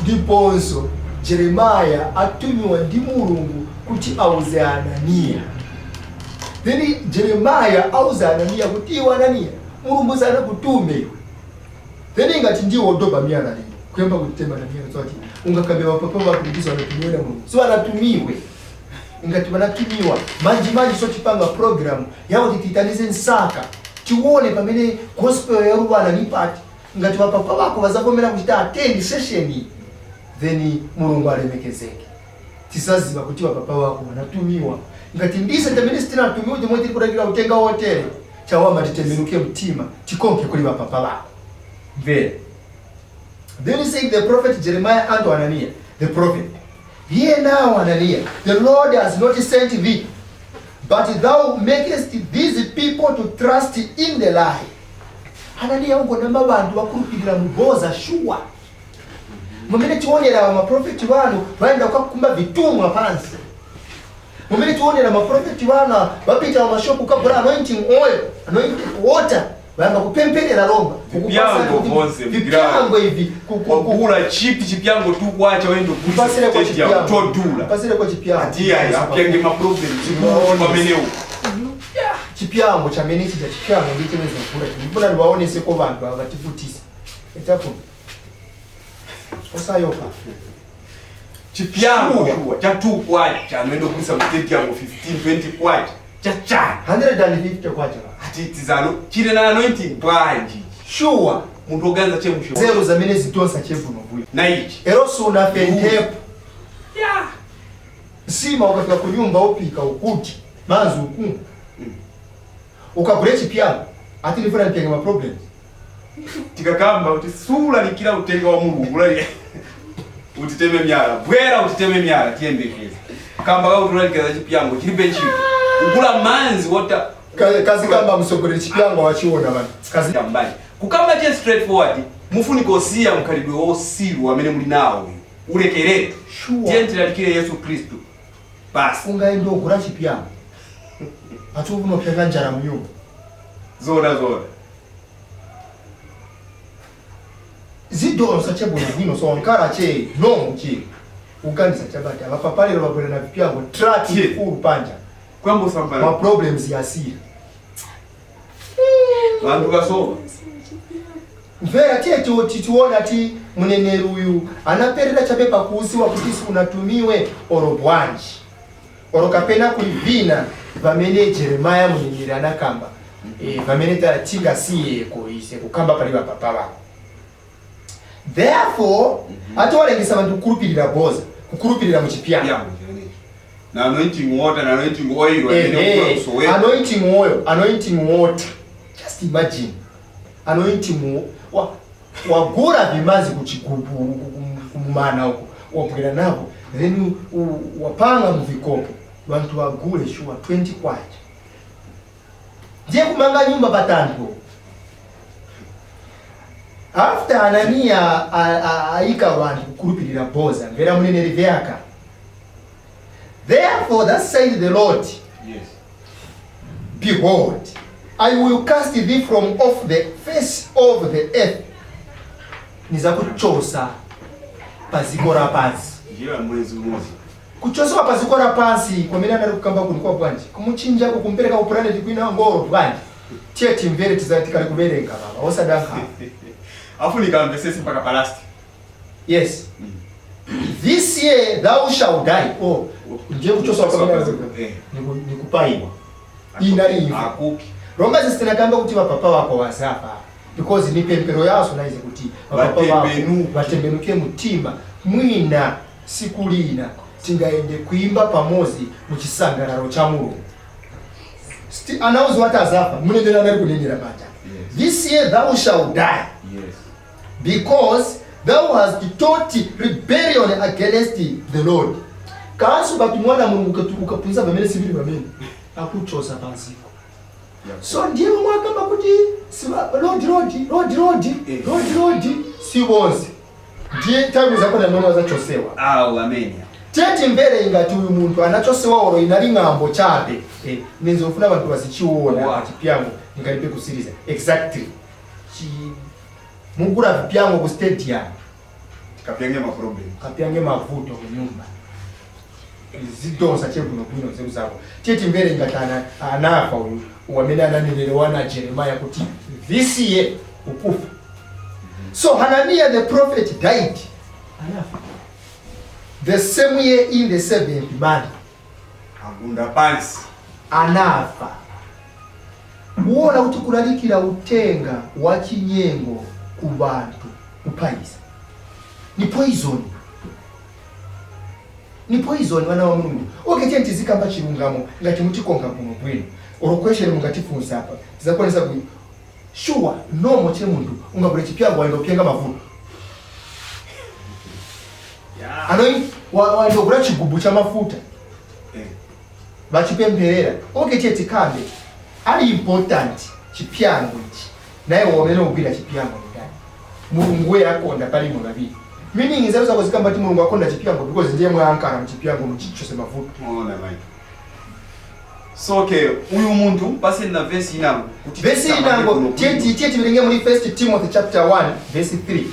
Ndiponso Jeremiah atumiwa ndi Mulungu kuti auze Hananiah. Then Jeremiah auze Hananiah kuti iwe Hananiah, Mulungu sanakutume iwe. Then ingati ndiwo odoba miyala lero kuyamba kutema na miyala zoti ungakambe wapapa wako ndizo wanatumiwa na Mulungu. So anatumiwe. Ingati wanatumiwa manji manji, so tipanga program yawo tititanize nsaka tione pamene gospel ya rubana ni pati. Ngati wapapa wako vazakomera kuchita attend session, then Mulungu alemekezeke. Tisaziva kuti wapapa wako wanatumiwa. Ngati ndise tamene sitinatumiwa timwe tiri kulalikira utenga wotere, chawama titembenuke mtima tikonke kuli wapapa wako. Mvera. Then said the prophet Jeremiah unto Hananiah, the prophet, Hear now, Hananiah, the Lord has not sent thee, but thou makest these people to trust in the lie. Hananiah ungonamba vantu vakurupirira muboza shuwa. Mumene tionera maprofeti vanu vaenda kukakumba vitumwa pansi. Mumene tionera maprofeti vana vapita mumashopu kukagura anointing oil, anointing water, vayamba kupemperera lomba. Vipyango vonse, Vipyango ivi Wagula chipi chipyango tukwacha wendo Mpasire kwa chipyango. todula. Mpasire kwa chipyango. Atiya apyange ma problem Maone. pamenewo. Chipyango chamene chija chipyango ndichemeza kugura. Ndifuna ndiwaoneseko vantu ava vatifutisa. Etapo. Osayopa. Chipyango Sure. shuwa cha 2 kwacha anoenda kuisa mu stadium 15 20 kwacha chachana. 150 kwacha. Ati tizano chile na anointing bwanji. Sure. Munthu oganza chemusho. Zero zamene zitonsa chevuno vuyo. Na ichi. Eroso una fentepo. Yeah. Nsima ukafika kunyumba upika ukuti manzi uku ukagure chipyango ati ndifuna ndipyange ma problems. Tikakamba kuti sulalikira utenga wa Mulungu lali utiteme myala bwera utiteme myala tiyembekeza kamba kakuti ulalikira za chipyango chilibe ntchito ukula manzi wota Kazi kamba msogolera chipyango wachiona vanhu. Kazi mbali kukamba che straightforward mufunika osiya mkhalidwe wosiru amene muli nawo uyu ulekeretu. Sure. Tiye tilalikire Yesu Khristu basi. Ungaende ogura chipyango ati unopyanga njara munyumba. Zona zona. Zidonsa chebona bwino so wankara che nomu che uganisa chabati abapapalero babwera na vipyango truck Che. ikulu panja Kuyambosambala ma problems yasira. Vantu vasowa. Mvera tiye tiona ti muneneri uyu anaperera chabe pakuusiwa kuti isi unatumiwe oro bwanji oro kapena kulivina vamene Jeremiah muneneri anakamba vamene tingasiyeko ise kukamba pali vapapa vako. Therefore atiwalengesa vantu kukurupirira boza, kukurupirira muchipyango. Yeah, na anointing water, na anointing oil, amene ukula kusoweka. Anointing oil, anointing water. Just imagine. Anointing wagura vimazi kuchigubu kumana uko wabwera navo then wapanga muvikopo vantu wagule shuwa 20 kwacha. Ndiye kumanga nyumba patantho. After Hananiah aika vantu kukurupirira boza mvera muneneri vyaka. Therefore thus said the Lord, Yes. Behold, I will cast thee from off the face of the earth. Nizakuchosa paziko ra pansi. Njira mwezi umozi. Kuchosewa paziko ra pansi kwamene anali kukamba kuno kwa bwanji. Kumuchinja kumpereka ku planet kwina ngoro bwanji. Tiye timvere tikali kuverenga baba, osadankha. Afu nikamvesese mpaka palasti. Yes. This year thou shalt die. Oh, ndiye kuchosewa kwamene anali kukamba. Nikupaiwa. Inali imfa. Akuki. Roma zisitinakamba kuti vapapa vako vasafa because ni pempero yaso naize kuti vapapa vako Vatembenuke. vatembenuke mutima mwina siku lina tingaende kuimba pamozi muchisangalalo cha Mulungu. Anauzi wati azafa munendera anali kunenera panja. Yes. This year thou shalt die. Yes. Because thou hast taught rebellion against the Lord. Kansu bati mwana Mulungu ukapunza pamene sivili pamene akuchosa panziko. So ndiye mwakamba kuti siva Lord, Lord, Lord, Lord, Lord, Lord, si wonse. Ndiye time zako na nono zachosewa. Awu, amen. Tete mbere ingati uyu muntu anachosewa oro inali ng'ambo chabe. Nenzofuna abantu bazichiona Wow. chipyango nikalipe kusiriza. Exactly. Mugura vipyango ku stadium. Kapyange ma problem. Kapyange mavuto ku nyumba. Zidonsa chebuno bwino nzeru zako. Tete mbere ingati anafa uyu wamene ananenelewa na Jeremiah kuti this year ukufa. So Hananiah the prophet died. Anafa. The same year in the 7th month. Agunda pansi. Anafa. Kuona kuti kulalikira utenga wa chinyengo ku bantu kupaisa. Ni poison. Ni poison wana wa Mulungu. Okay, tiye tizikamba chilungamo ngati mutikonga kuno bwino. Oro question mungatifunsa apa. Tizakwanisa ku sure nomo che muntu ungabule chipyango waenda kupyenga mavuto. Yeah. Anoi wandogula chigubu cha mafuta vachipemperera. Okay, tiye tikambe ali important chipyango ichi, naye womene ugwira chipyango ndani? Mulungu we akonda palimo babiri, meaning nzeru zako zikamba ti Mulungu akonda chipyango because ndiye mwankala muchipyango muchichose mavuto. Ona Mike. So okay, uyu muntu paseni na vesi inango kuti Vesi tisamake inango kuno tiye bwino. tiye tiverenge muri First Timothy chapter 1 verse 3.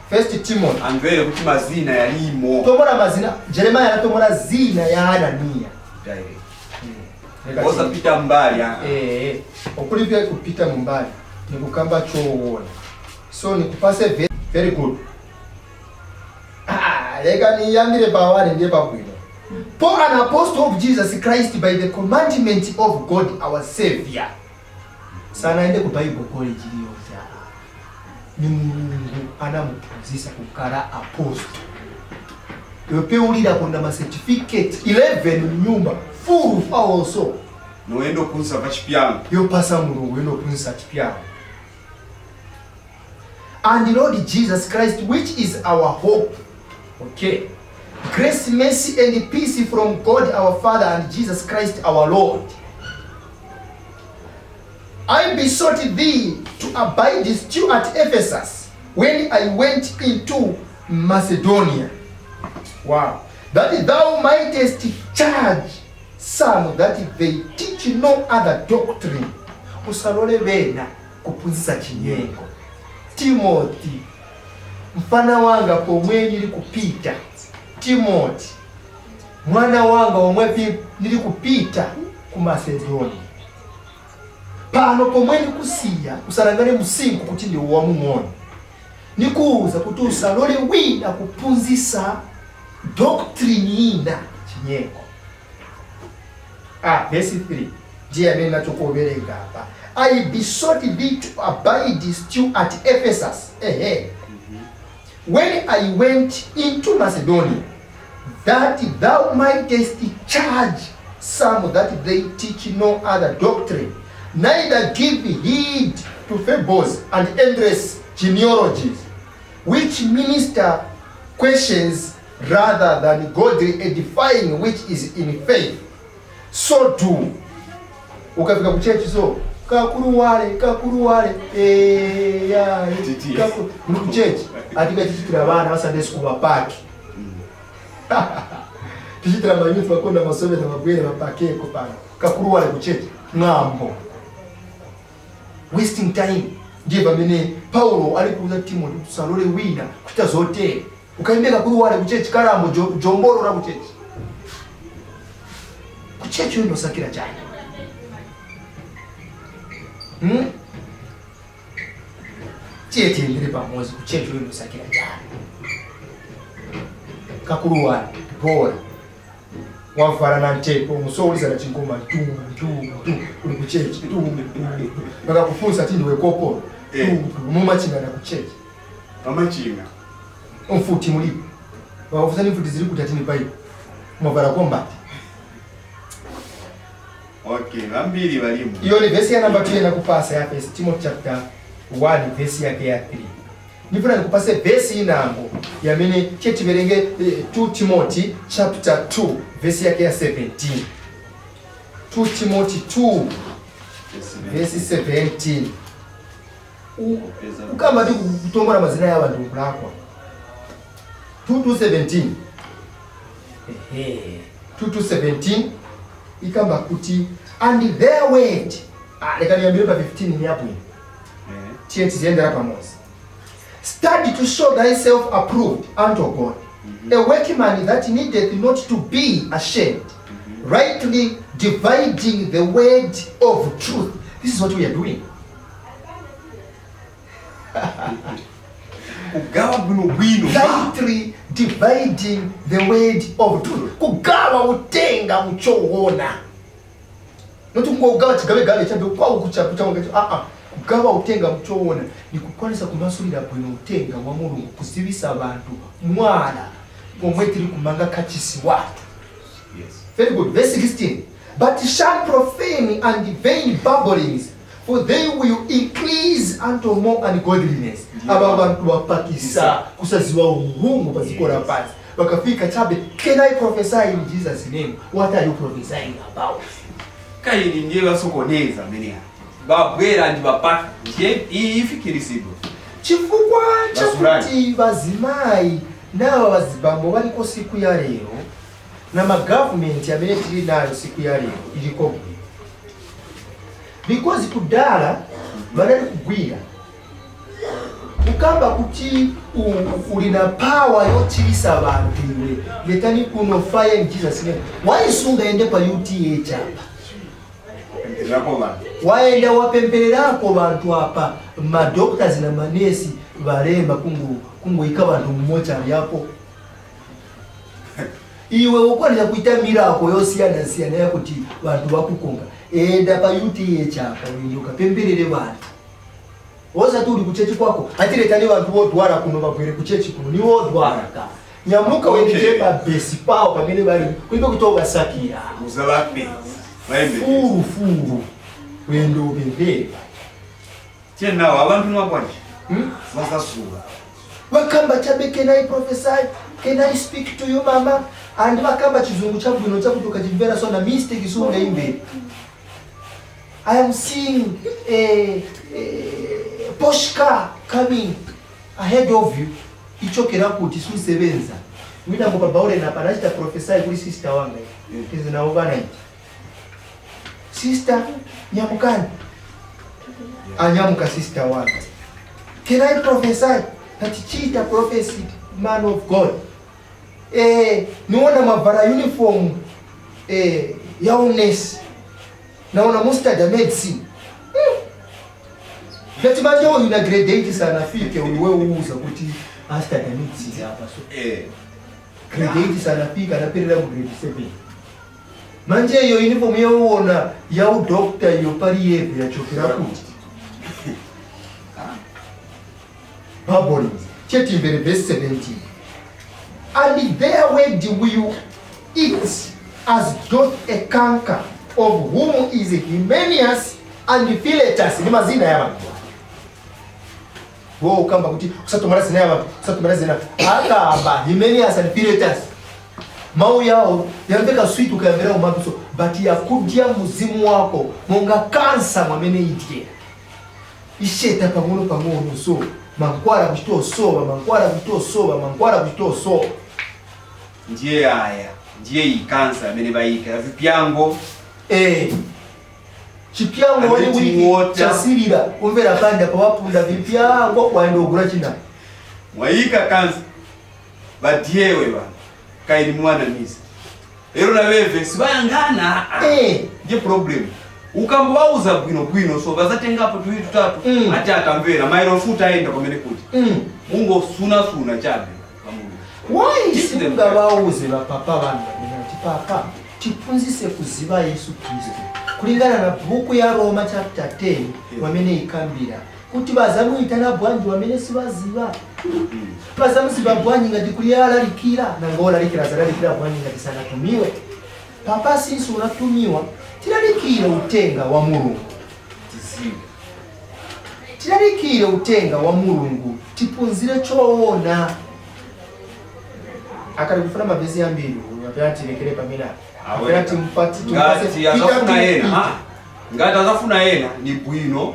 First Timothy. Amvere kuti mazina yalimo. Tomora mazina. Jeremiah anatomora zina ya Hananiya. Direct. Osapita mbali ah. Eh, okulipya kupita mumbali nikukamba choona, so nikupase very good. Ah, leka niyambire pawani, ndiye pabwino. Paul, an apostle of Jesus Christ by the commandment of God our Savior. Sanaende ku Bible College iliyonse. Ni Mulungu anamuphunzisa kukhala apostle. Yopeulira konda ma certificate 11 mnyumba full also. Noenda ophunzitsa pa chipyango. Yopasa Mulungu inophunzitsa chipyango. And Lord Jesus Christ, which is our hope. Okay, grace, mercy and peace from God our Father and Jesus Christ our Lord. I besought thee to abide still at Ephesus when I went into Macedonia. Wow. That thou mightest charge some that they teach no other doctrine. Usalole bena kuphunzitsa chinyengo. Timothy, mfana wanga pomwe ndili kupita. Timothy, mwana wanga omwe ndili kupita ku Macedonia. Pano pomwe ndikusiya, usalangane msinkhu kuti ndi wamung'ono. Nikuwuza kuti usalole wina kuphunzitsa doctrine ina, chinyengo. Ah, verse 3 ndiye amene nachokuwerenga apa. I besought thee to abide still at Ephesus, ehe, when I went into Macedonia, that thou mightest charge some that they teach no other doctrine, neither give heed to fables and endless genealogies, which minister questions rather than godly edifying which is in faith. So do. Ukafika ku church, so kakuru wale kakuru wale, eh, ya Titi. Muri ku church atikatichitira vana va Sunday school vapaki, tichitira mayouth vakonda masoveta vabwere vapakeko pano. Kakuru wale ku church ng'ambo, wasting time. Ndiye pamene Paulo ali kuuza Timothy kuti usalole wina kuchita zotere, ukaimbe kakuru wale ku church, kalambo jomboro la ku church. Ku church yondosakira chani? Hmm? Tiye tiyendere pamodzi. Ku church yondosakira chani? Kakuru wale bora wavala na mtepo musowulizana chingoma tu tu tu, uli ku church tu tu, vakakufunsa ti ndiwe kopolo tu tu, mumachingana ku church. Pamachinga. Mfuti mulipo, vakakufunsa ni mfuti ziri kuti atini paipo mwavala combat. Okay, vambiri valimu. Iyo ni vesi ya namba 2 yenakupasa ya First Timothy chapter 1 vesi yake ya 3. Ndifuna nikupase vesi inango yamene chetiverenge, 2 Timothy chapter 2 vesi yake ya 17. 2 Timothy 2 vesi 17. Ukamba ti kutombora mazina ya vantu kulakwa. 2 to 17. Ehe, 2 to 17 ikamba kuti and their word. Ah, leka niyambire pa 15 ni apo. Tiye tiziyendera pamodzi. Study to show thyself approved unto God, a workman that needeth not to be ashamed, rightly dividing the word of truth. This is what we are doing. Kugawa bwinobwino. Rightly dividing the word of truth, kugawa utenga muchoona, noti kungogawa chigavegave chabe kwawo kuchakuchaonga. Aa, kugawa utenga muchoona ni kukwanisa kumasulira bwino utenga wa Mulungu, kuzivisa vantu mwala pomwe tiri kumanga kachisi watu. Very good. Verse 16. But shun profane and vain babblings, for they will increase unto more ungodliness. Yeah. Aba bantu bapakisa kusaziwa Mulungu paziko la pansi. Vakafika chabe, "Can I prophesy in Jesus' name?" What are you prophesying about? Kaini ndiye vasokoneza amene babwera ndi bapaka, ndiye iyi ifikirizidwa. Chifukwa Basulani. chakuti vazimayi nawa vazibambo valiko siku ya lero na magavumenti amene tili nayo siku ya lero iliko bwino, because kudala vanali kugwira kukamba kuti uli na power yochilisa vantu iwe, letani kuno fire in Jesus' name. Waisunga ende pa UTH apa. Pempererako vantu. Waenda wapempererako vantu apa, madoctors na manesi valema kungoika vantu mmochari yapo. Iwe ukwanisa kuita mirako yosiyana-siyana yakuti vantu vakukonga. Enda pa UTH apa, uende ukapemperere vantu. Wosati uli kuchechi kwako, atiretani vantu vodwara kuno, vabwere kuchechi kuno. Ni wodwara ka nyamuka. Uendete pabhesi pawo pamene vari kuipe kuti ovasakira. Uzavapedza vaembekeza. Furu furu uende upempere. Chenawo abantu niwakwanje. Hmm? Vasasula. Vakamba chabe, "Can I prophesy? Can I speak to you, mama?" And vakamba chizungu chabwino chakuti ukachimvera so na mistake sungaimvera. "I am seeing a posh car coming ahead of you." Ichokera kuti susevenza winango pabaule napa nachita prophesy kuli sister wanga. Tizinawo iti, "Sister, nyamukani." Anyamuka sister wanga. "Can I prophesy?" Tatichita prophecy, man of God. Niona mavara uniform ya unesi, naona mustudy medicine. Ngati manje uyu na grade 8 sanafike, uwe uuza kuti astudy medicine apa so. Grade 8 sanafika, anaperera mu grade 7. Manje iyo uniform yauona ya udokta iyo pali yeve yachokera kuti? Babblings. Chetimbere verse 17. "And their word will eat as doth a canker, of whom is Hymenaeus and Philetus." Ni mazina ya bantu. Wo ukamba kuti usatomara zina ya bantu, usatomara zina. Akamba Hymenaeus and Philetus. Mau yao yamveka sweet ukayamvera umatu so, but yakudya muzimu wako monga kansa mwamene idyera. Isheta pang'ono pang'ono so mankwala kuchitosowa, mankwala kuchitosowa, mankwala kuchitosowa. Ndiye aya ndiye iyi kansa amene bayika ya vipyango. Chipyango wali Amene wiki tiwota. Chasirira umvera panda pawapunda vipyango waenda ogula china. Mwayika kansa vadyewe vanhu kaini muwanamisa lero naveve sibayangana. Ndiye problem ukambowauza bwinobwino so vazatengapo tuwiri tutatu. Ati atamvera mairo futi aenda kwamene kuti mungosunasuna chabe pamulu. Why Teach them. simungavauze vapapa vanhu vanena kuti papa tiphunzise kuziva Yesu Kristu kulingana na bhuku ya Roma chapter 10 wamene ikambira kuti vazamuitana bwanji wamene sivaziva? Vazamuziva bwanji ngati kuli alalikira? Nanga olalikira azalalikira bwanji ngati sanatumiwe? Papa, sinsi unatumiwa, tilalikire utenga wa Mulungu. Tiziwe. Tilalikire utenga wa Mulungu, tiphunzire choona. Akali kufuna mavesi ambiri uyu, apera tilekere pamene apa. Apera Ngati azafuna ena, ngati azafuna ena ni bwino.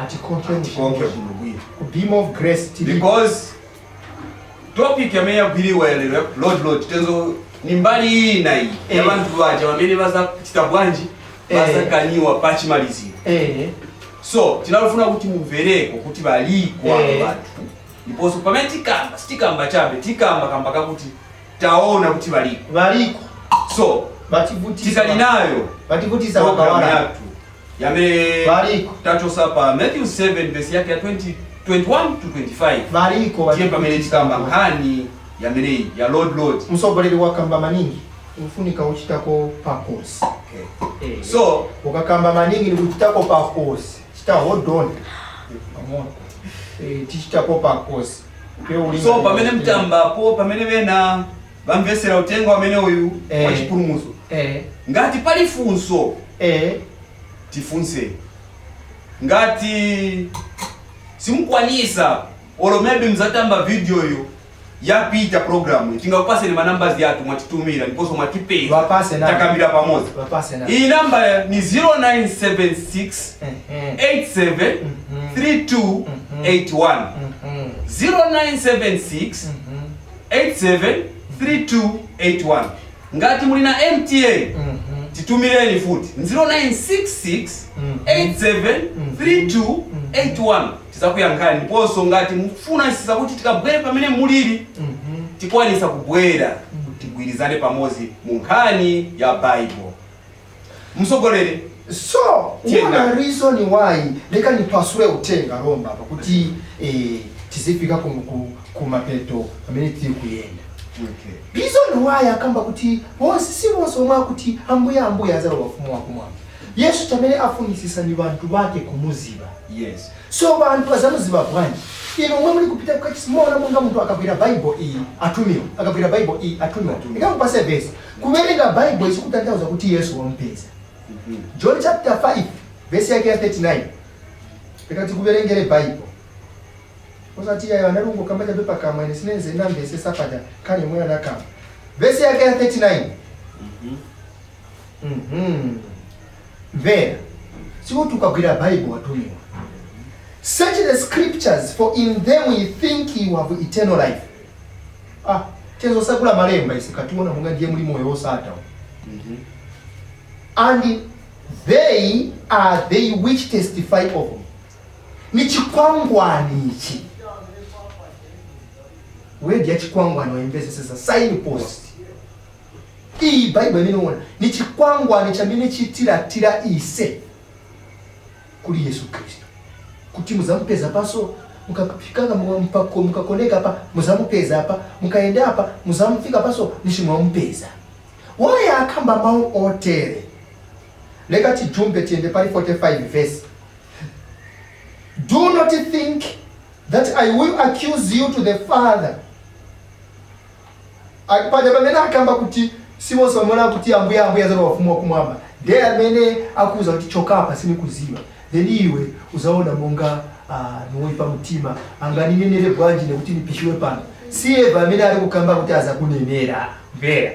Atikonke. Atikonke bwino bwino. Ku Beam of Grace tili Because topic yamene yagwiriwa lero, Lord Lord, tenzo ni mbali ina iyi ya bantu baja bamene bazachita bwanji, bazakaniwa pachimaliziro. So tinalofuna kuti mumvereko kuti baliko abo bantu, ndiponso pamene tikamba sitikamba chabe, tikamba kamba kakuti taona kuti baliko. Baliko. So bativutisa. Tikali nayo bativutisa program bakawala. yathu yamene Baliko. tachosa pa Matthew 7 verse yake ya 20, 21 to 25. Baliko. Tiye pamene tikamba nkhani yameneyi ya Lord Lord. Msogoleri wakamba maningi, ufunika uchitako pakosi. Okay. So ukakamba maningi nikuchitako pakosi, chita hold on pang'ono. Tichitako pakosi. Pe ulinga- So pamene mtambapo, pamene bena bamvesera utenga wamene uyu wa chipulumutso, ngati pali funso, tifunse. Ngati simukwanisa, olo maybe mzatamba video iyo. Yapita program, tingakupaseni manambers yathu, mwatitumira ndiponso mwatipeza. Vapase namba. Takambira pamodzi. Vapase namba. Iyi namba ni 0976 87 3281. 0976 87 3281. Ngati muli na MTN, titumireni futi 0966 87 3281, tizakuyankhani. Ndiponso ngati mufuna sisa kuti tikabwere pamene mulili, tikwanisa kubwera, tigwirizane pamodzi mu nkhani ya Bible. Msogolere. So Tiyenda. one reason why, leka nipasule utenga lomba apa kuti tizifika ku mapeto pamene tiri kuyenda. Reason why akamba kuti bonse, si bonse omwe akuti "Ambuye, Ambuye" azalowa ufumu wakumwamba. Yesu chamene afunisisa ni bantu bake kumuziba. So bantu bazamuziba bwanji? Inu omwe muli kupita kukachisi, muona monga munthu akagwira Bible iyi atumiwa, akagwira Bible iyi atumiwa? Ikamupase vesi, kuwerenga Bible isikutanthauza kuti Yesu wamupeza. John chapter 5 vesi yake ya 39, ikati kuverengere Bible, usati yayo analungu kamba chape pakamwa, ine sinenze namvese sapata kale mwe anakamba vesi yake ya 39. Mvera, sikuti ukagwira Bible watumiwa. "Search the scriptures, for in them you think you have eternal life." Ah, tezosakula malemba ise kationa munga ndiye muli moyo wosata. "And they are they which testify of me." Ni chikwangwani ichi, word ya chikwangwani waimvesesesa, sign post. Iyi Bible imene uona ni chikwangwani chamene chitiratira ise kuli Yesu Kristu, kuti muzamupeza paso mukafikanga, mukakoneka apa muzamupeza apa, mukaenda apa muzamufika paso nichimwamupeza. Waya akamba mawu otere. Leka tijumbe tiende pali 45 verse. "Do not think that I will accuse you to the Father." Paja pamene akamba kuti simonso amene akuti "Ambuye, Ambuye" azalowa ufumu wakumwamba, ndiye amene akuuza kuti "Chokapa, sinikuziwa." Then iwe uzaona monga niwoipa mtima, anganinenere bwanji nekuti nipishiwe pano? Si eva amene ali kukamba kuti azakunenera. Mvera.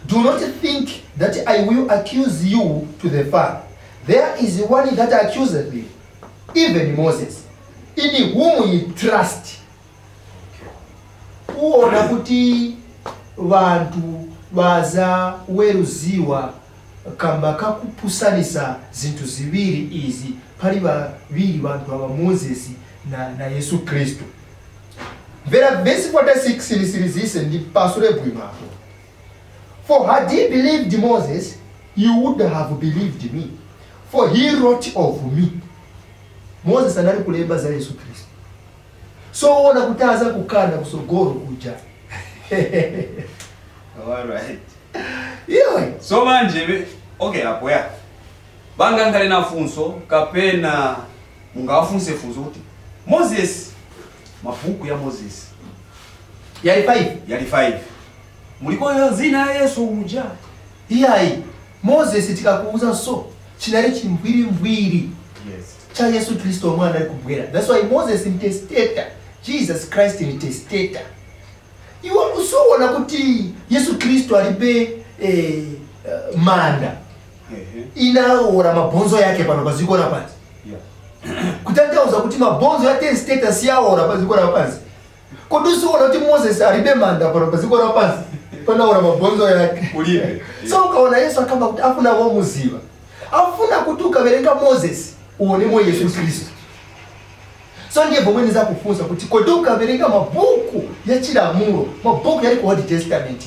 "Do not think that I will accuse you to the Father. There is one that accuseth you, even Moses, in whom ye trust." Uona kuti vantu vazaweruziwa kamba kakupusanisa zinthu ziwiri izi. Pali vaviri vantu ava, Moses na Yesu Khristu. Mvera vesi 46, lisirizise ndipasule bwino apo. "For had he believed Moses, you would have believed me, for he wrote of me." Moses anali kulemba za Yesu Khristu. So uona kuti aza kukana kusogolo kuja. Alright. Iwe. So manje okay, apo ya bangankhale na funso kapena mungawafunse funso kuti Moses, mabuku ya Moses yali 5. Yali 5, mulikoyo zina ya Yesu uja? Iyayi, Moses tikakuuza, so chinali chimbwirimbwiri cha Yesu Kristu omwe anali kubwera. That's why Moses ni testator, Jesus Christ ni testator. Iwe usuona kuti Yesu Kristu alibe manda inaora mabhonzo yake pano paziko lapansi? Kutanthauza kuti mabhonzo ya testator siyaora paziko lapansi. Kodi usuona kuti Moses alibe manda pano paziko lapansi panaora mabhonzo yake? Kulibe. So ukaona Yesu akamba kuti afuna womuziva, afuna kuti ukaverenga Moses uonemo Yesu Kristu. So ndiye pomwe ndizakufunsa kuti kodi ukaverenga mabhuku ya chilamulo, mabhuku yali ku Old Testament,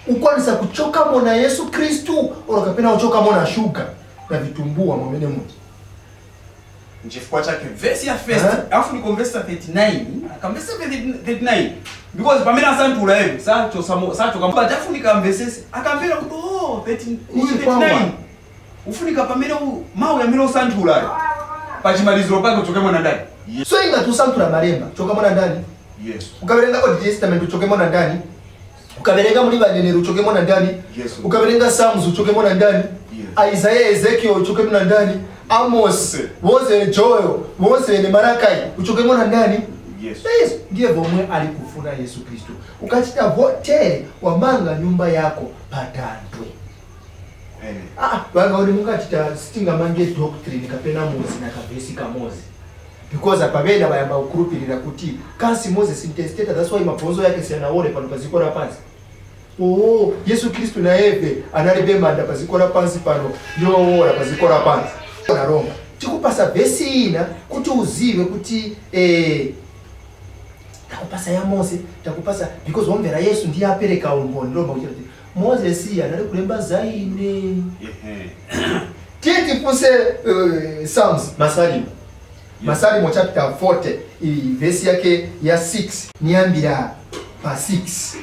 ukwanisa kuchokamo na Yesu Kristu olo kapena uchokamo na shuga na vitumbua mwamene muti? Nchifukwa chake vesi ya first, Eh? afu niko verse 39, akamvesa 39 because pamene asanthula eyo sacho sacho but afunika amvesese, akamvera kuti oh, 30 Ni chikwangwa. 39 ufunika pamene mawu amene osanthulayo pachimaliziro pake uchokemo na ndani? So ingati usanthula malemba, chokamo na ndani? Yesu. Ukaverenga Old Testament uchokemo na ndani? Ukaverenga muli vaneneri uchokemo na ndani? Yesu. Ukaverenga Psalms uchokemo na ndani? Yes. Isaiah, Ezekiel uchokemo na ndani? Amos, wonse Joel, wonse ne Malakai uchokemo na ndani? Yesu. Yesu ndiye vomwe ali kufuna Yesu Kristu. Ukachita votere, wamanga nyumba yako patantwe. Amen. Ah, vangaoni mungachita sitingamange doctrine kapena muzi na kavesi kamozi, because apavena vayamba kukhulupirira kuti kasi Moses intestator, that's why mabvonzo yake siyanaone pano paziko la pansi. Oo, Yesu Kristu naeve analibe manda paziko la pansi pano, ndiwowola paziko la pansi na Roma. Tikupasa vesi ina kuti uzive kuti takupasa ya Mose, takupasa because womvera Yesu ndiye apereka umboni. Lomba kuchita kuti Moses anali kulemba zaine. Tiye tifunse Psalms, Masalimo. Masalimo chapter 40, iyi vesi yake ya 6, niyambira pa 6.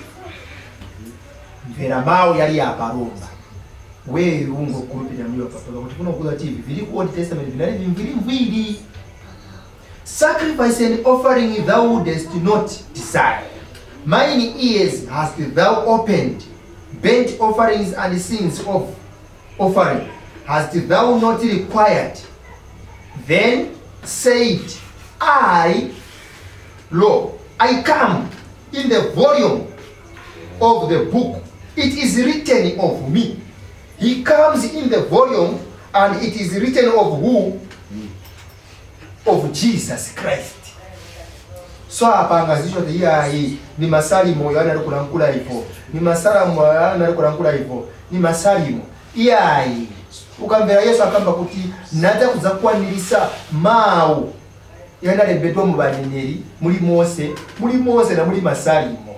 Mvera mawu yali aparomba. Wewe ungokhulupirira mliyo papa kuti kunokuza TV vili ku Old Testament vinali vimviri. Sacrifice and offering thou wouldest not desire, mine ears hast thou opened. Burnt offerings and sins of offering hast thou not required. Then said I, Lo, I come. In the volume of the book it is written of me. He comes in the volume, and it is written of who? Of Jesus Christ. So apanga zicho kuti iyayi, ni masalimo yana ali kulankhula ivo, ni masalimo yana ali kulankhula ivo, ni masalimo iyayi. Ukamvera Yesu akamba kuti nadza kudzakwaniritsa mawu yanalembedwa mu baneneri, muli Mose, muli Mose na muli Masalimo.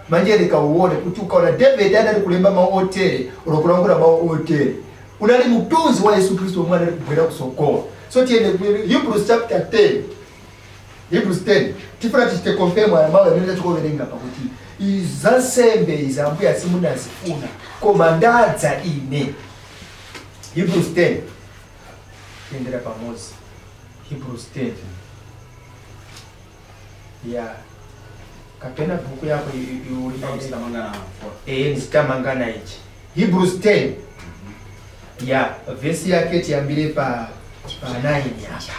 Manje leka uone kuti ukaona David anali kulemba mawu otere, ulokulankhula mawu otere, unali mutunzi wa Yesu Kristu omwe anali kubwera kusokola. So tiyende ku Hebrews chapter 10, Hebrews 10. Tifuna tichite confirm aya mawu amene tachikoverenga pakuti iza nsembe izi Ambuye simunazifuna, koma ndadza ine. Hebrews 10, tiyendera pamodzi. Hebrews 10 ya kapena bhuku yako Sitamangana. Nisitamangana ichi. Hebrews 10 ya vesi yake tiyambire pa 9 apa.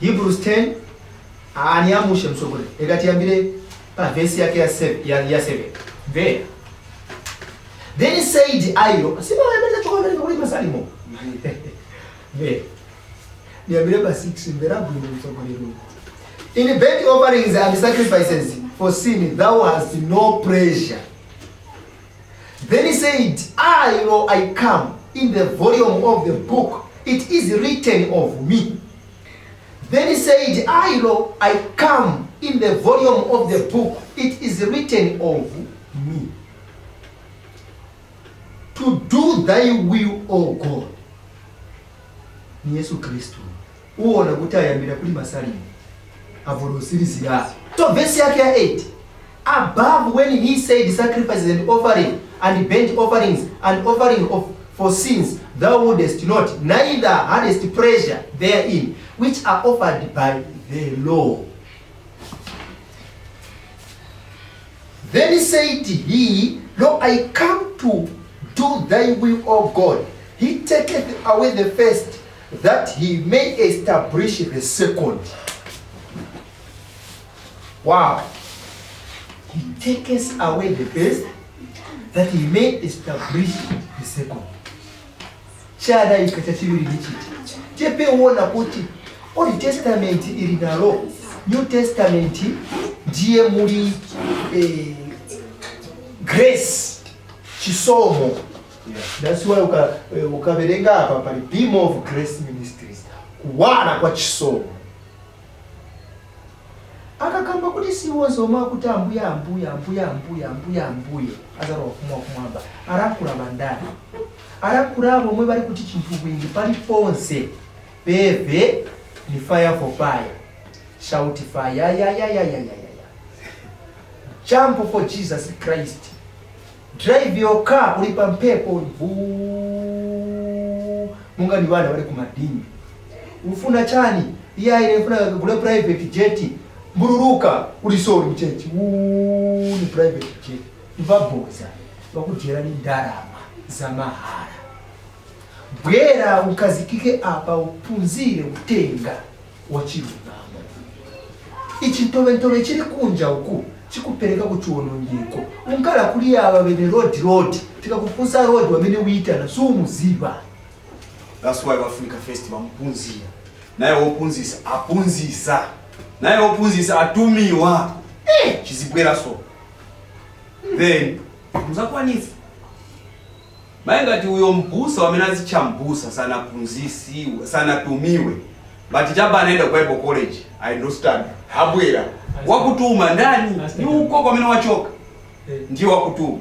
Hebrews 10, aniamushe msogole, eka tiyambire pa vesi yake ya 7, ya 7. There then said I, sima kuli masalimo. There niyambire pa 6. Mvera bwino msogolero. In burnt offerings and sacrifices for sin thou hast no pleasure. Then said I, Lo, I come. In the volume of the book it is written of me. Then said I, Lo, I come. In the volume of the book it is written of me, to do thy will, O God. Ni Yesu Kristu. Uona kuti ayambira kuli masalimo avolosirizira. So verse yake ya 8 above, when he said, sacrifices and offering and burnt offerings and offering of for sins thou wouldest not, neither hadst pleasure therein, which are offered by the law. Then said he, Lo, I come to do thy will, O God. He taketh away the first, that he may establish the second. Wow. He taketh away the first, that he may establish the second. Chadayika chachiviri ndichiti tepewona kuti Old Testament ili nalo, New Testament ndiye muli grace, chisomo. That's why ukaverenga apa pali Beam of Grace Ministries, kuwala kwa chisomo. Akakamba kuti siwonse omwe akuti Ambuye, Ambuye, Ambuye, Ambuye, Ambuye, Ambuye azalowa ufumu wakumwamba. Alankhula bandani? Alankhula abo omwe bali kuti chinthu bwingi pali ponse peve ni fire for fire, shout fire, ya ya ya ya ya ya ya, jump for Jesus Christ, drive your car uli pa mphepo vu, munga ni vana bali kumadini. Ufuna chani? Iya, ine ufuna kugula private jet. Mbururuka uli sori mchechi. Uu, ni private jet. Vaboza vakudyera ni ndalama za mahala. Bwera ukazikike apa, upunzire utenga. Wachilungamo. Ichi ntoventobe chili kunja uku chikupereka kuchiwonongeko. Unkala kuli ava vene Lord, Lord, tikakufunsa Lord wamene uitana sumuziva. That's why vafunika first vamupunzira, naye wopunzisa apunzisa, naye wopunzisa atumiwa. Chizibwera so then muzakwanisa. Maye ngati uyo mbusa wamene azitcha mbusa sanapunzisiwe, sanatumiwe, but chaba anaenda ku Bible college, I understand, abwera wakutuma ndani? Ni uko kwamene wachoka ndiye wakutuma.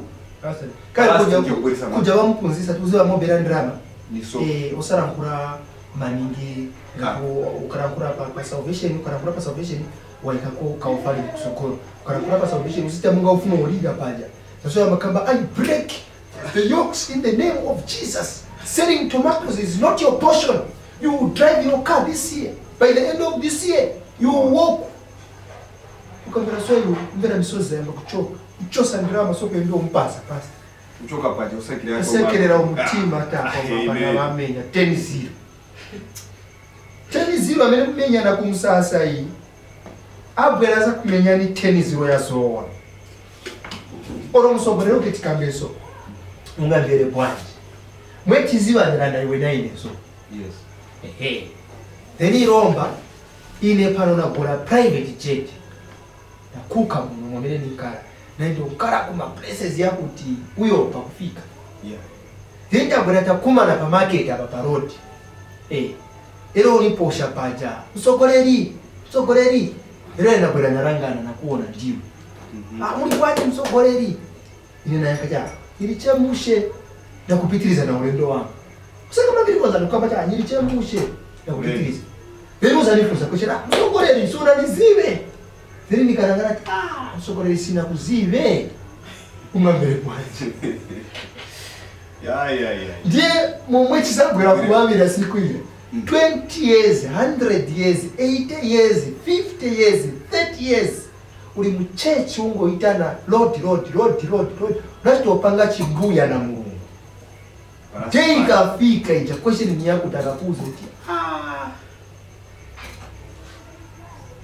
Kale Basi kuja ndiyo kubweresa kuja vamupunzisa tuze vamobera ndrama. Ni so. Usarankhula maningi ngapo ukarankhula pa salvation, ukarankhula pa salvation waikako kaufali kusokolo. Ukarankhula pa salvation usita munga ufuna ulira paja. That's why makamba, "I break the yokes in the name of Jesus. Selling tomatoes is not your portion. You will drive your car this year. By the end of this year you will walk." Ukamvera sweyu mvera misozi yamba kuchoka kuchosa ndirama soko ndio mpasa pasa. Kuchoka paja usekerera. Asekerera umutima. Amen. Tapamapana vamenya 10-0 10-0 amene kumenyana kumsasa iyi abwera za kumenyani 10-0 yazowa oro musogolero kuti tikambeso ungamvere bwanji mwetizivanirana iwe naineso. Yes. Ehe, then iromba ine pano nagula private jet, nakuka muno mwamene ninkala naende kukala kuma places yakuti uyopa kufika. Then tabwera takumana pa market apa pa road, ero uliposha paja, "Msogoleri, msogoleri." Ero nabwera narangana nakuona ndiwe. "Ah, muli bwanji msogoleri?" Ine nayakacha ili chemushe nakupitiriza na ulendo wangu kusaka maviri kwanza nukamba cha nyili chemushe nakupitiriza. Then uzanifunza kuchera, "Msogoleri, suna nizive?" Then nikarangana ati, "Ah, msogoleri, sina kuzive." Ungambere bwanji? Ya. Ndiye momwe chisabwera kuwamira siku ile 20 years, 100 years, 80 years, 50 years, 30 years uli muchechi ungoitana "Lord, Lord, Lord, Lord, Lord," unachitopanga chimbuya na Mulungu. Je, ikafika ija question ni yakuti akakuza kuti, "Ah,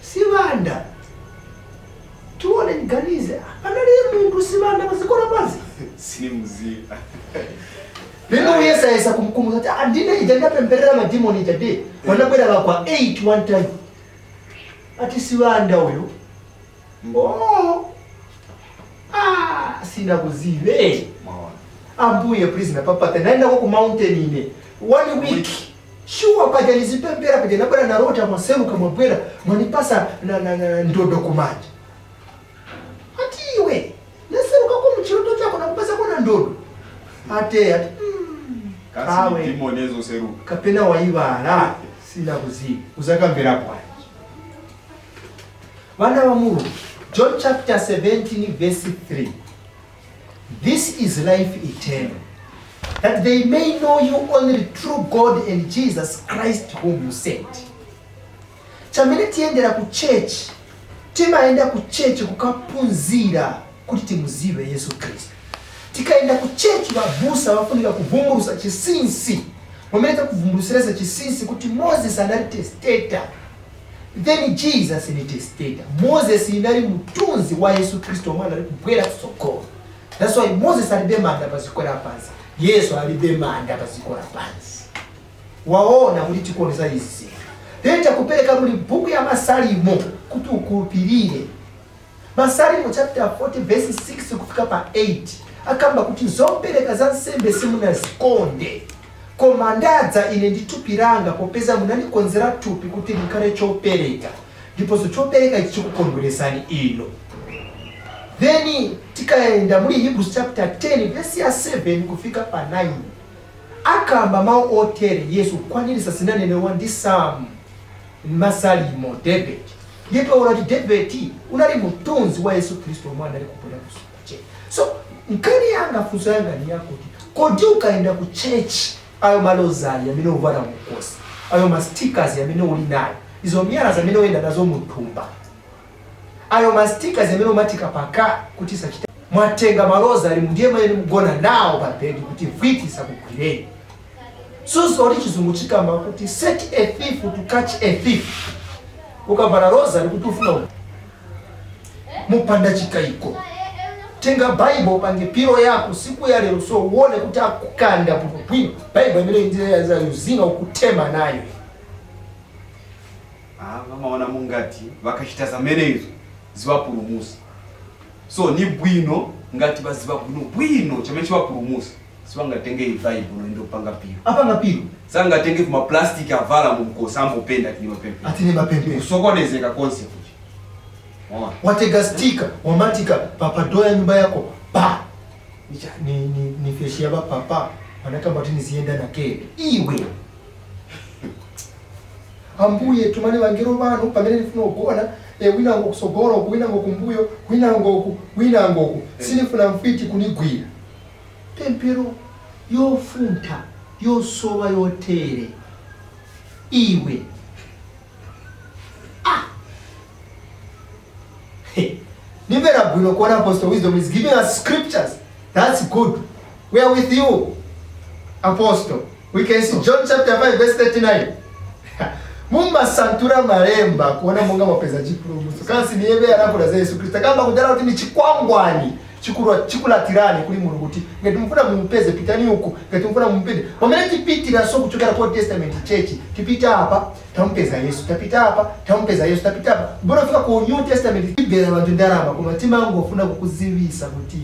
sivanda tione niganize panali munthu sivanda pazikona pansi." Sinimuziva. Lino uyesayesa kumkumuza kuti, "Ah, ndine ija ndapemperera madimoni ija de vanabwera vakwa 8 one time." Ati, "Sivanda uyu." "Oh, ah, sina kuzive." Mwaona. "Ambuye, please, napapata naendako ku mountain ine one week sure paja nizipempera paja nabwera narota mwaseruka mwabwera mwanipasa na ndodo kumanja." Ati, "Iwe naseruka ko muchiroto chako nakupasa kona ndodo?" Ate ati, Kasi Awe. ni demon ezoseruka. "Kapena waiwala, sina kuziva." Uzakamvera bwanji vana va Mulungu? John chapter 17 verse 3: "This is life eternal, that they may know you only true God and Jesus Christ whom you sent." Chamene tiyendera ku church, timayenda ku church kukaphunzira kuti timuzive Yesu Khristu. Tikaenda ku church vabusa vafunika kuvumbulusa chinsinsi pamene takuvumbulusiranso chinsinsi kuti Moses anali testator, then Jesus ni testator. Moses inali mtunzi wa Yesu Khristu omwe anali kubwera kutsogolo. That's why Moses alibe manda paziko lapansi, Yesu alibe manda paziko lapansi. Waona kuti tikuonesa izi zinthu, then takupereka muli buku ya Masalimo kuti ukhulupirire. Masalimo chapter 40 verse 6 kufika pa 8 akamba kuti, "Zopereka za nsembe simunazikonde, koma ndadza ine ndi thupi langa, popeza munandikonzera thupi kuti likhale chopereka, ndiponso chopereka ichi chikukondweresani ino." Then tikaenda muli Hebrews chapter 10 verse ya 7 kufika pa 9 akamba mawu otere: Yesu kukwanirisa zinanenewa ndi Samu Masalimo David. Ndipo unati David unali mtunzi wa Yesu Khristu omwe anali kubwera kuche. So nkhani yanga, funso yanga ni yakuti, kodi ukaenda ku church, ayo malozali amene uvala mukosi, ayo ma stickers amene uli nayo, izo miyala zamene uyenda nazo muthumba, ayo ma stickers amene umatika paka kuti sachita, mwatenga malozali ndiye mwene mugona nawo pa bedi kuti vwiti isakugwireni? Suso kuti chizungu chikamba kuti, "Set a thief to catch a thief." Ukavala rosary kuti ufuna mupanda chikaiko, tenga Bible, pange pillow yako siku ya lero, so uone kuti akukanda bwino. Bible imene ndiyuzinga ukutema nayo. Ah, vamaona mungati vakachita zamene izo ziwapulumusa. So ni bwino ngati vaziva bwino bwino chamene chiwapulumusa, sivangatenge ibaibulo noenda kupanga pillow. Apanga pillow. Sangatenge vimaplastic avala mumkosi, ambopenda tini mapemphero. Atine mapemphero. Kusokonezeka konse kuchi. Ona. Watega sticker, wamatika papadoya nyumba yako pa ni feshi ya papa anakamba kuti nizienda na keke. Iwe, ambuye, tumani vangero vanu pamene ndifuna kugona, winango kusogolo uku, winango kumbuyo, winango uku, winango uku, sinifuna mfiti kunigwira. Pemphero yofuntha, yosowa, yotere iwe. Ah! Hey. Nimvera bwino kuona Apostle Wisdom is giving us scriptures. That's good. We are with you, Apostle. We can see John chapter 5 verse 39. Mumasantura malemba kuona monga mapeza chipulumutso. Kasi niyebe anakula za Yesu Kristo kamba kudala kuti ni chikwangwani chikulwa chikulatirani kuli Mulungu, kuti ngati mufuna mumupeze, pitani uku, ngati mufuna mumupeze pamene tipitira. So kuchokera ku Old Testament church, tipita apa, tamupeza Yesu, tapita apa, tamupeza Yesu, tapita apa, mbona fika ku New Testament, tibera bantu ndalama, koma timangofuna kukuzivisa kuti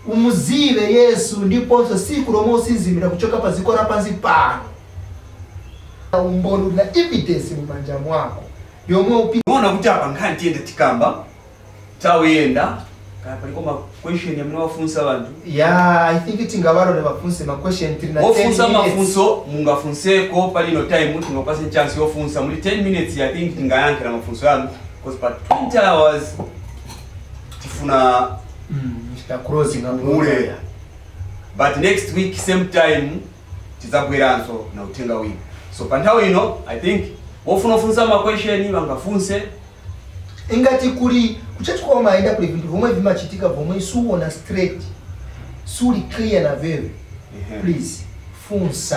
umuzive Yesu, ndiponso siku lomwe usizimira kuchoka pa dziko lapansi pano, umboni na evidence mumanja mwako yomwe upi. Ona kuti apa nkhani tiyende tikamba, tawuyenda kaya paliko ma question amene wafunsa vanthu. Yeah, I think tingavalole vafunse ma question, tili na 10 Wofunsa minutes. Mafunso mungafunseko palino time, tingapase chance yofunsa muli 10 minutes. I think tingayankhira mafunso yanu because pa 20 hours tifuna Chita closing up. mule, but next week same time tidzabweranso na uthenga wina. So pa nthawi ino, I think wofuna kufunsa ma question vangafunse. Ingati kuli kuchechi kwa maenda, kuli vintu vomwe vimachitika vomwe suona straight, suli clear na veve, please funsa.